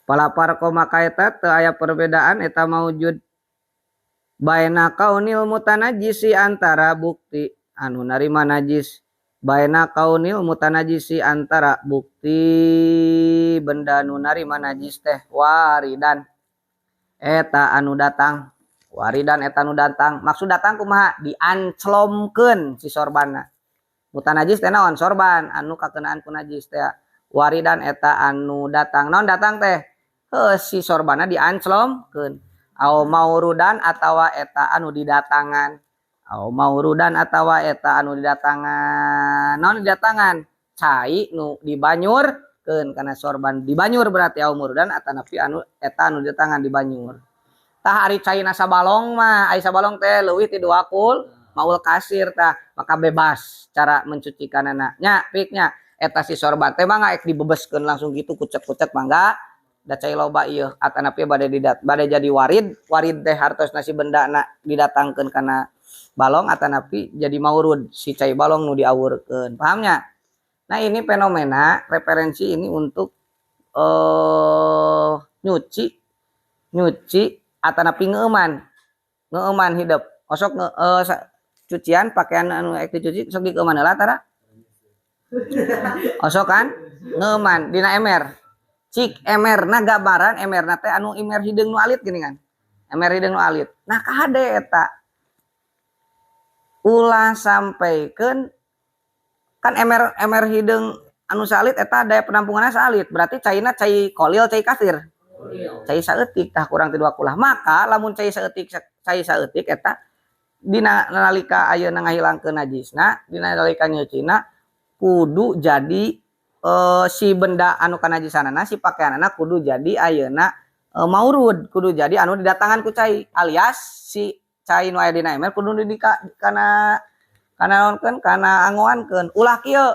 Palapar ko maka eta teu aya perbedaan eta maujud. Baina kaunil mutanajisi antara bukti anu narima najis. Baina kaunil mutanajisi antara bukti benda nu narima najis teh waridan eta anu datang. Waridan eta anu datang. Maksud datang kumaha? Dianclomkeun si sorbana. Mutanajis teh naon? Sorban anu kakenaan ku najis teh. Waridan eta anu datang. Naon datang teh? Heuh, si sorbana dianclomkeun. Au maurudan atawa eta anu didatangan. Au maurudan atawa eta anu didatangan. Naon didatangan? Cai nu dibanyurkeun kana sorban. Dibanyur berarti au maurudan atanapi anu eta anu didatangan dibanyur. Tah ari caina sabalong mah, ari sabalong teh leuwih ti dua kul maul kasir tah, maka bebas cara mencucikanana. Nya piknya eta si sorban teh mah ek dibebeskeun langsung gitu kucek-kucek mangga da cai loba ieu atanapi bade didat bade jadi warid, warid teh hartosna si bendana didatangkeun kana balong atanapi jadi maurud si cai balong nu diawurkeun. Pahamnya? Nah ini fenomena referensi ini untuk nyuci atanapi ngeuman. Ngeuman hidup. Osok cucian pakaian anu ek dicuci sok dikeuman heula tara? Osok kan ngeuman dina emer. Cik emerna gambaran emerna teh anu emer hideung nu alit gini kan. Emer hideung nu alit. Nah kade eta ulah sampaikeun kan emer emer hideung anu salit eta daya penampunganna salit, berarti caina cai kolil cai kasir. Cai saeutik tah kurang ti dua kulah. Maka lamun cai saeutik cai saeutik eta dina nalika ayeuna ngahilangkeun najisna, dina nalika nyucina kudu jadi si benda anu kanajisanana si pakaianana kudu jadi ayeuna maurud, kudu jadi anu didatangan ku cai, alias si cai nu aya dina emer kudu di kana kana naonkeun kana angoankeun. Ulah kieu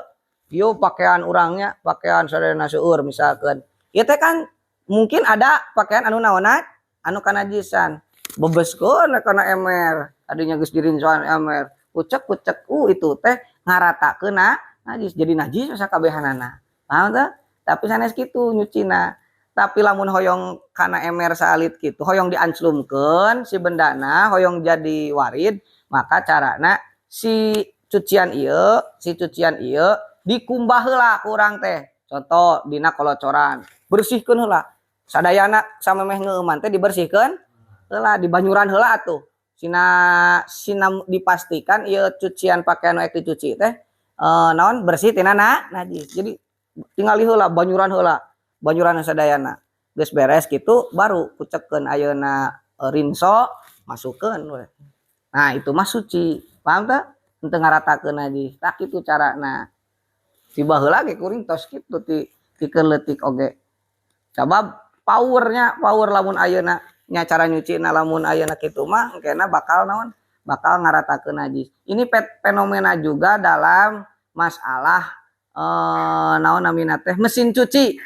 ieu pakaian urangnya, pakaian sadayana seueur misalkeun. Ieu teh kan mungkin ada pakaian anu naonna anu kanajisan. Bebeskeun kana emer, tadinya geus dirinsoan emer, kucek-kucek itu teh ngaratakeun najis, jadi najis sakabehanana. Paham teu? Tapi sanes kitu nyucina. Tapi lamun hoyong kana emer saalit kitu, hoyong dianclumkeun si bendana, hoyong jadi warid, maka carana si cucian ieu dikumbah heula ku urang teh. Contoh dina kolocoran, bersihkeun heula. Sadayana samemeh ngeuman teh dibersihkeun heula, dibanyuran heula atuh. Sina dipastikan ieu cucian pakaian nu ek dicuci teh naon bersih tina najis. Jadi tingali heula banyuran heula, banyuran sadayana. Geus beres kitu baru kucekkeun ayeuna rinso masukkeun we. Nah itu mah suci. Paham teu? Henteu ngaratakeun najis. Tah kitu carana. Ti baheula ge kuring tos kitu ti tikeun leutik oge. Sabab powernya, power lamun ayeuna nya cara nyucina lamun ayeuna kitu mah engkena bakal naon? Bakal ngaratakeun najis. Ini fenomena juga dalam masalah naon namina teh mesin cuci.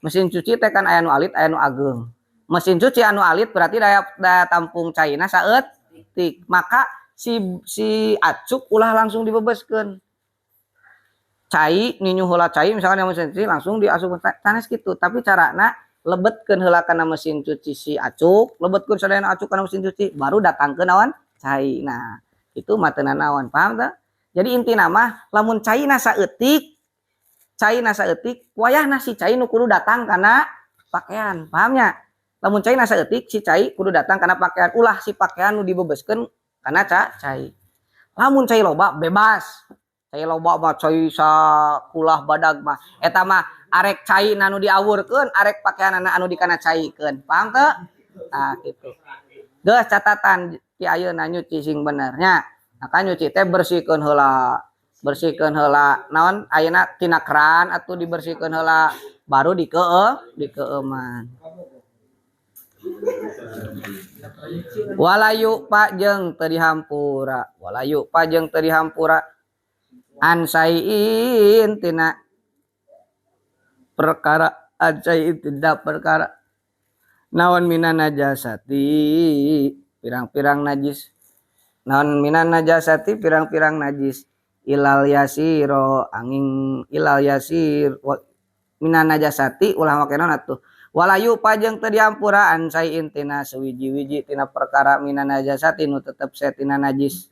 Mesin cuci teh kan aya nu alit aya nu ageung. Mesin cuci anu alit berarti daya tampung caina saeutik. Maka Si si acuk ulah langsung dibebeskeun. Cai ninyu heula cai, misalkan yang mesin cuci langsung diasup sanes gitu, tapi carana lebetkeun heula kana mesin cuci si acuk, lebetkeun sadayana acuk kana mesin cuci, baru datangkeun naon, cai. Nah, itu mah teu nanaon, paham teu? Jadi intina mah lamun caina saeutik, caina saeutik, wayahna si cai nu kudu datang kana pakaian, paham nya? Lamun caina saeutik, si cai kudu datang kana pakaian, ulah si pakaian nu dibebeskeun kana cai. Lamun cai loba bebas. Cai loba mah, cai sakulah badag mah, eta mah arek cai anu diawurkeun, arek pakaianana anu dikana caikeun, paham teu? Nah, gitu. Geus, catatan ti ayeuna nyuci sing bener nya. Maka nyuci teh bersihkeun heula. Bersihkeun heula naon ayeuna, tina keran atuh dibersihkeun heula, baru dikeueuman. Wala yu'fa jeung teu dihampura, wala yu'fa jeung teu dihampura an syai'in tina perkara, an syai'in tina perkara naon, minan najasati pirang-pirang najis, naon, minan najasati pirang-pirang najis, ilal yasiro angin ilal yasir minan najasati ulah make naon atuh. Wala yu'fa jeung teu dihampura an syai'in tina suwiji-wiji tina perkara, minan najasati nu tetep tina najis,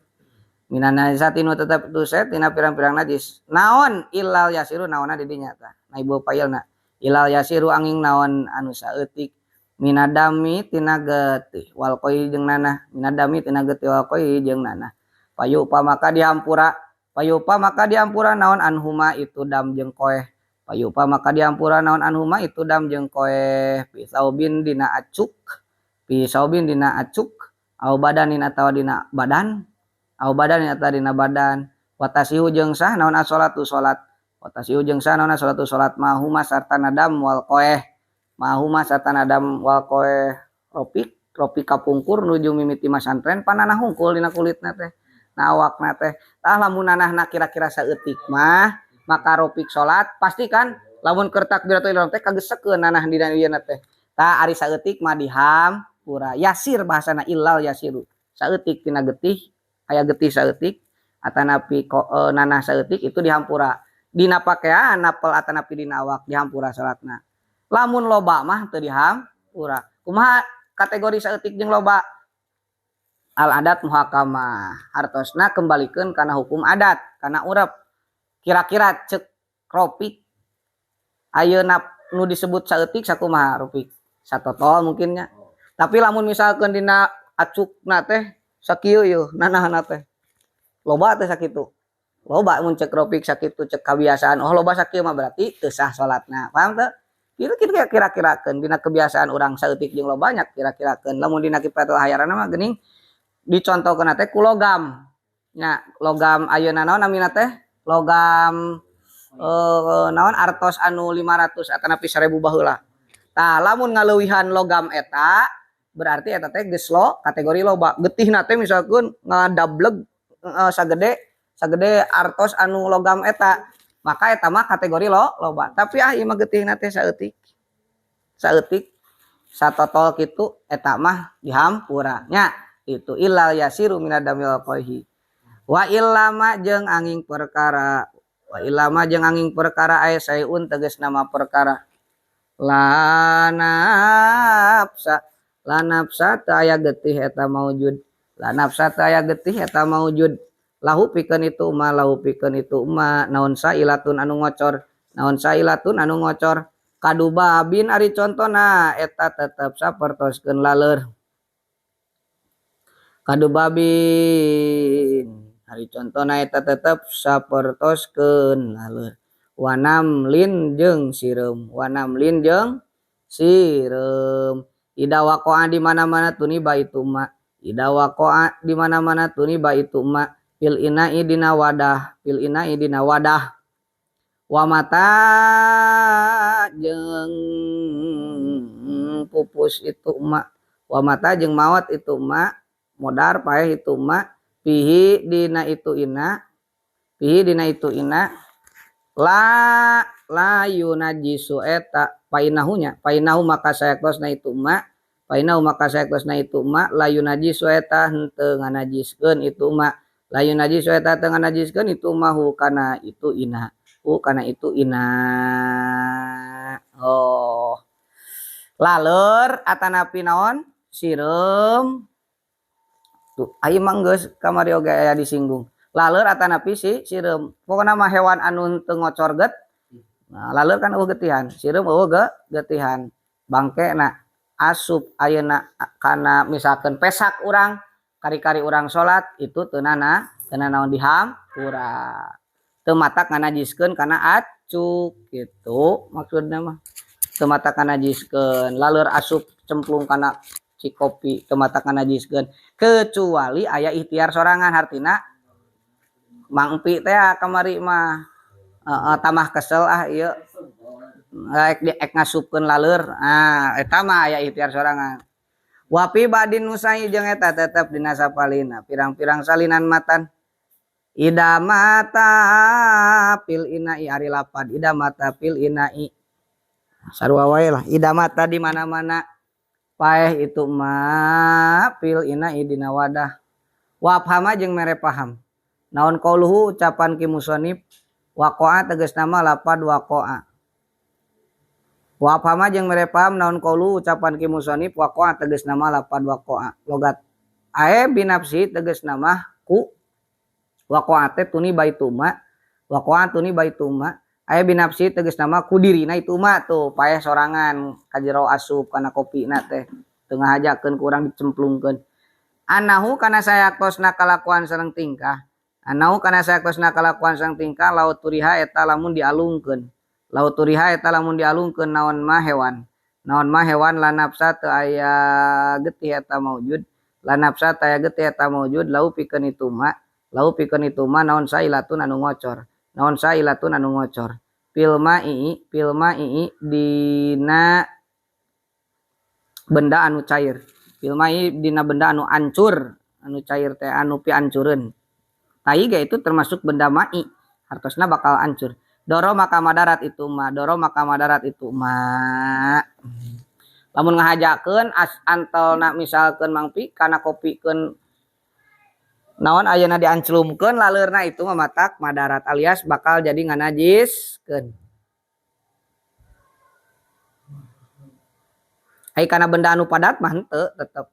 minan najasati nu tetep tu tina pirang-pirang najis naon, ilal yasiru naonna di dinya tah naibul failna, ilal yasiru angin naon anu saeutik, minadami tina getih, wal qaihi jeung nanah, minadami tina getih, wal qaihi jeung nanah. Fayu'fa maka dihampura, fayu'fa maka dihampura naon, anhuma itu dam jeung qoeh, fayu'fa maka dihampura naon, anhuma itu dam jeung qoeh, fi saubin dina acuk, fi saubin dina acuk, au badanin atawa dina badan, au badanin atawa dina badan. Wa tasihhu jeung sah naon, as-sholatu salat, wa tasihhu jeung sah naon, as-sholatu salat, ma'ahuma sartana dam wal qoeh, ma'ahuma sartana dam wal qoeh. Ropik ropik kapungkur nuju mimiti masantren pananah hungkul dina kulitna teh, na awakna teh. Tah, lamun nanahna kira-kira saeutik mah, maka ropik salat pasti kan lamun keur takbiratul ihram teh kagesekeun nanah dina ieu teh. Tah, ari saeutik mah dihampura, yasir bahasana, ilal yasiru, saeutik tina getih, aya getih saeutik atanapi nanah saeutik, itu dihampura dina pakaian napel atanapi dina awak, dihampura salatna. Lamun loba mah teu dihampura. Kumaha kategori saeutik jeung loba? Al adat muhakamah, hartosna kembalikeun kana hukum adat, kana urep. Kira-kira cek ropik ayeuna nu disebut saeutik sakumaha, Ropik? Satotol mungkin nya. Tapi lamun misalkan dina acukna teh sakieu yeuh nanahna teh, loba teh sakitu, loba mun cek ropik sakitu, cek kebiasaan, oh loba sakieu mah berarti teu sah salatna, paham teu? Kitu kitu kira-kirakeun dina kebiasaan urang saeutik jeung loba nya, kira-kirakeun. Lamun dina kifayatul ahyarana mah geuning dicontohkeun teh ku logam nya, logam ayeuna naon namina teh, logam naon, artos anu 500 atanapi 1000 baheula. Tah, lamun ngaleuwihan logam eta berarti eta teh geus lo kategori loba. Getihna teh misalkeun ngadableg sagede sagede artos anu logam eta, maka eta mah kategori loba. Tapi ah, ieu mah getihna teh saeutik saeutik, satotol kitu, eta mah dihampura nya. Itu ilal yasiru minadami wal qaihi. Wa illama jeung angin perkara, wa illama jeung angin perkara aya syai'un tegas nama perkara, la nafsa, la nafsa teu aya getih eta maujud, la nafsa teu aya getih eta maujud, lahu pikeun itu ma, lahu pikeun itu ma naon, sailatun anu ngocor, naon, sailatun anu ngocor, kadubabin ari contona eta tetep sapertoskeun laleur, kadubabin ari contona eta tetep sapertoskeun laleur, wanamlin jeung sireum, wanamlin jeung sireum. Idza waqa'a di mana-mana tuniba itu ma, idza waqa'a di mana-mana tuniba itu ma, fil ina'i dina wadah, fil ina'i dina wadah. Wa mata jeung pupus itu ma, wa mata jeung maot itu ma, modar paeh itu ma, fihi dina itu ina, fihi dina itu ina, la la yunajisu eta, painahunya, painahu maka sayaktosna itu ma. Painau maka saektosna itu ma layu najis eta henteu nganajiskeun itu ma layu najis eta teu nganajiskeun itu ma hu kana itu ina hu kana itu ina. Oh laleur atanapi naon sireum tuh aya mah geus kamari oge aya disinggung laleur atanapi si sireum pokona mah hewan anu teu ngocor get. Nah, laleur kan eueuh getihan sireum eueuh getihan bangkena asup ayeuna kana misalkeun pesak urang kari-kari urang salat itu teu nana teu nanaon dihampura teu matak nganajiskeun kana acuk gitu maksudna mah teu matak nganajiskeun laleur asup cemplung kana cikopi teu matak nganajiskeun kecuali aya ikhtiar sorangan hartina mangpi teh kamari mah tamah kesel ah ieu ek ngasupkeun laleur ah eta mah aya ikhtiar sorangan wa fi ba'din nusai jeung eta tetep dina sapalina pirang-pirang salinan matan ida mata fil ina'i ari lapad ida mata fil ina'i sarua wae lah ida mata di mana-mana paeh itu ma fil ina'i dina wadah wa afhama jeung mere paham naon qauluhu ucapan ki musannif waqa'a tegasna mah lapad waqa'a wa afhama jeung mere paham naon qaulu ucapan ki musannif waqa'a tegasna mah lapad waqa'a logat ae binafsi tegasna mah ku waqa'a teh tuni baituma waqa'a tuni baituma ae binafsi tegasna mah ku dirina itu mah tuh paeh sorangan ka jero asup kana kopina teh teu ngahajakeun ku urang dicemplungkeun anahu kana sayaktosna kalakuan sareng tingkah anahu kana sayaktosna kalakuan sareng tingkah laut turiha eta lamun dialungkeun laut turiha eta lamun dialungkeun naon mah hewan la nafsa teu aya getih eta maujud la nafsa teu aya getih eta maujud lau pikeun itu mah naon sailatun anu ngocor fil ma'i dina benda anu cair fil ma'i dina benda anu ancur anu cair teh anu piancureun tai ge itu termasuk benda ma'i hartosna bakal ancur doro maka madarat itu mah lamun ngahajakeun antelna misalkeun mangpi kana kopikeun naon ayeuna dianclumkeun laleurna itu mah matak madarat alias bakal jadi nganajiskeun ai kana benda anu padat mah henteu tetep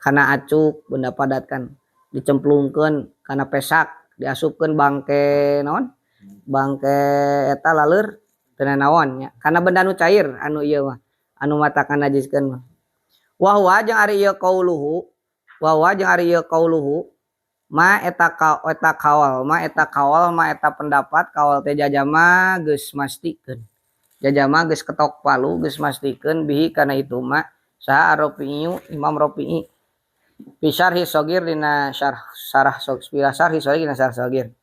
kana acuk benda padat kan dicemplungkeun kana pesak diasupkeun bangke naon bangke eta laleur teu nanaon nya kana benda anu cair anu ieu mah anu matak nganajiskeun mah wa huwa jeung ari ieu qauluhu ma eta kaol ma eta pendapat kaol teh jajama geus mastikeun jajama geus ketok palu geus mastikeun bihi kana itu ma saha Rafi'i Imam Rafi'i fi syarhi shogir dina syarah syarhi shogir dina syarah shogir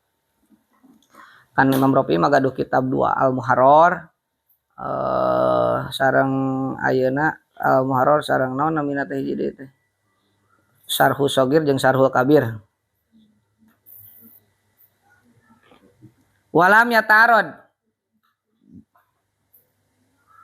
kan Imam Rafi'i mah gaduh kitab dua Al-Muharrar sareng ayeuna Al-Muharrar sareng naon namina teh hiji deui teh Syarhu Shogir jeung Syarhul Kabir. Walam yatarod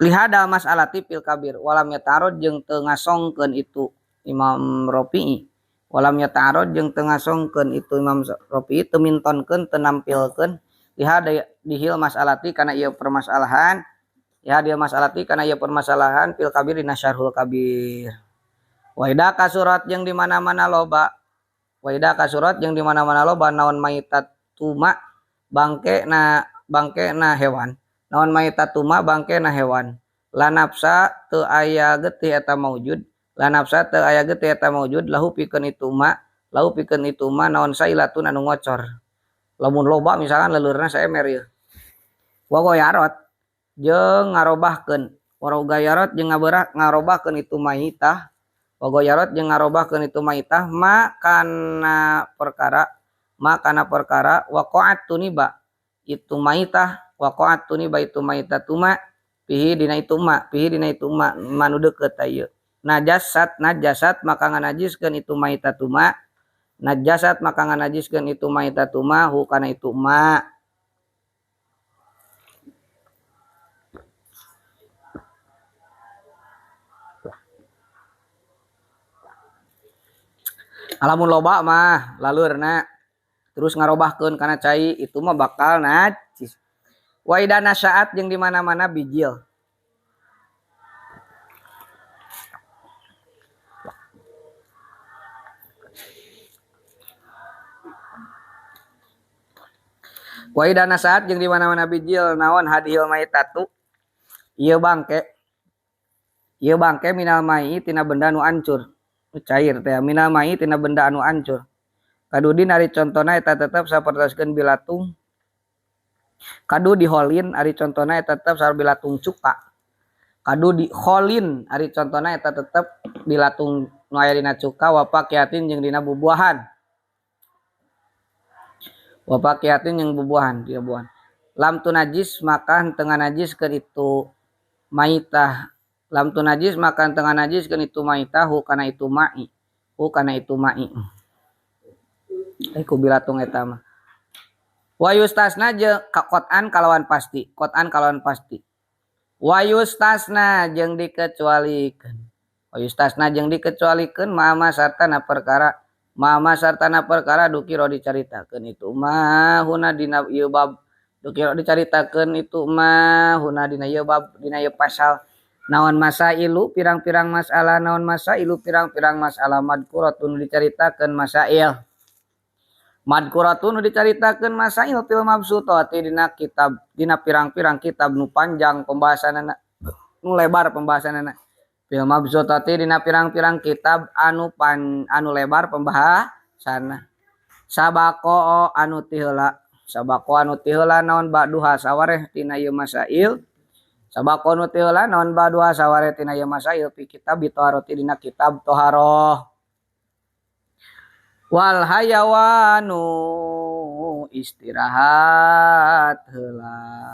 lihada mas'alati fil kabir walam yatarod jeung teu ngasongkeun itu Imam Rafi'i walam yatarod jeung teu ngasongkeun itu Imam Rafi'i teu mintonkeun teu nampilkeun lihada dihil mas'alati kana ieu permasalahan lihada mas'alati kana ieu permasalahan fil kabir dina Syarhul Kabir. Waida kasurat jeung di mana-mana loba naon maitat tuma bangke na hewan naon maitat tuma bangke na hewan la nafsa teu aya getih eta maujud lahu pikeun itu ma naon sailatun anu ngocor lamun loba misalkan leuleureuna saemer ieu wa goyarot jeung ngarobahkeun ngarobahkeun itu maitah wagoyarot jeung ngarobahkeun itu maitah ma kana perkara waqa'at tuniba itu maitah tuma pihi dina itu ma manu deukeut ieu najasat maka nganajiskeun itu maitah tuma hu kana itu ma Lamun loba mah lalurna terus ngarobahkeun kana cai itu mah bakal najis. Wa idza nasa'at jeung di mana-mana bijil. Wa idza nasa'at jeung di mana-mana bijil naon hadihil maitatu ieu bangke. Ieu bangke minal mai tina benda nu ancur. Cair teh minal mai tina benda anu ancur. Kadudin ari contona eta tetep sapertoskeun bilatung. Kadu diholin ari contona eta tetep sareng bilatung cuka. Kadu diholin ari contona eta tetep bilatung nu aya dina cuka wa pakiatin jeung dina bubuahan. Wa pakiatin jeung bubuahan, dina buahan. Lam tunajis maka henteu nganajiskeun itu maitah. Lam tunajis maka henteu nganajiskeun itu maitah hu kana itu mai. Hu kana itu mai. Ku bilatung eta mah. Wa yustasna jeung qot'an kalawan pasti, qot'an kalawan pasti. Wa yustasna jeung dikecualikeun. Wa yustasna jeung dikecualikeun ma sartana perkara, ma sartana perkara dukira dicaritakeun itu ma huna dina ieu bab, dukira dicaritakeun itu ma huna dina ieu bab, dina ieu pasal. Naon masailu pirang-pirang masalah, naon masailu pirang-pirang masalah madkuratun dicaritakeun masail. Madkuratun dicaritakeun masail fil mabsutati dina kitab, dina pirang-pirang kitab nu panjang pembahasanana, nu lebar pembahasanana. Fil mabsutati dina pirang-pirang kitab anu pan, anu lebar pembahasanana. Sabaqo anu ti heula, sabaqo anu ti heula naon ba'duha sawareh tina ieu masail. Sabaqo anu ti heula naon ba'duha sawareh tina ieu masail fi kitab toharoti dina kitab toharoh. Wal hayawanu istirahat heula.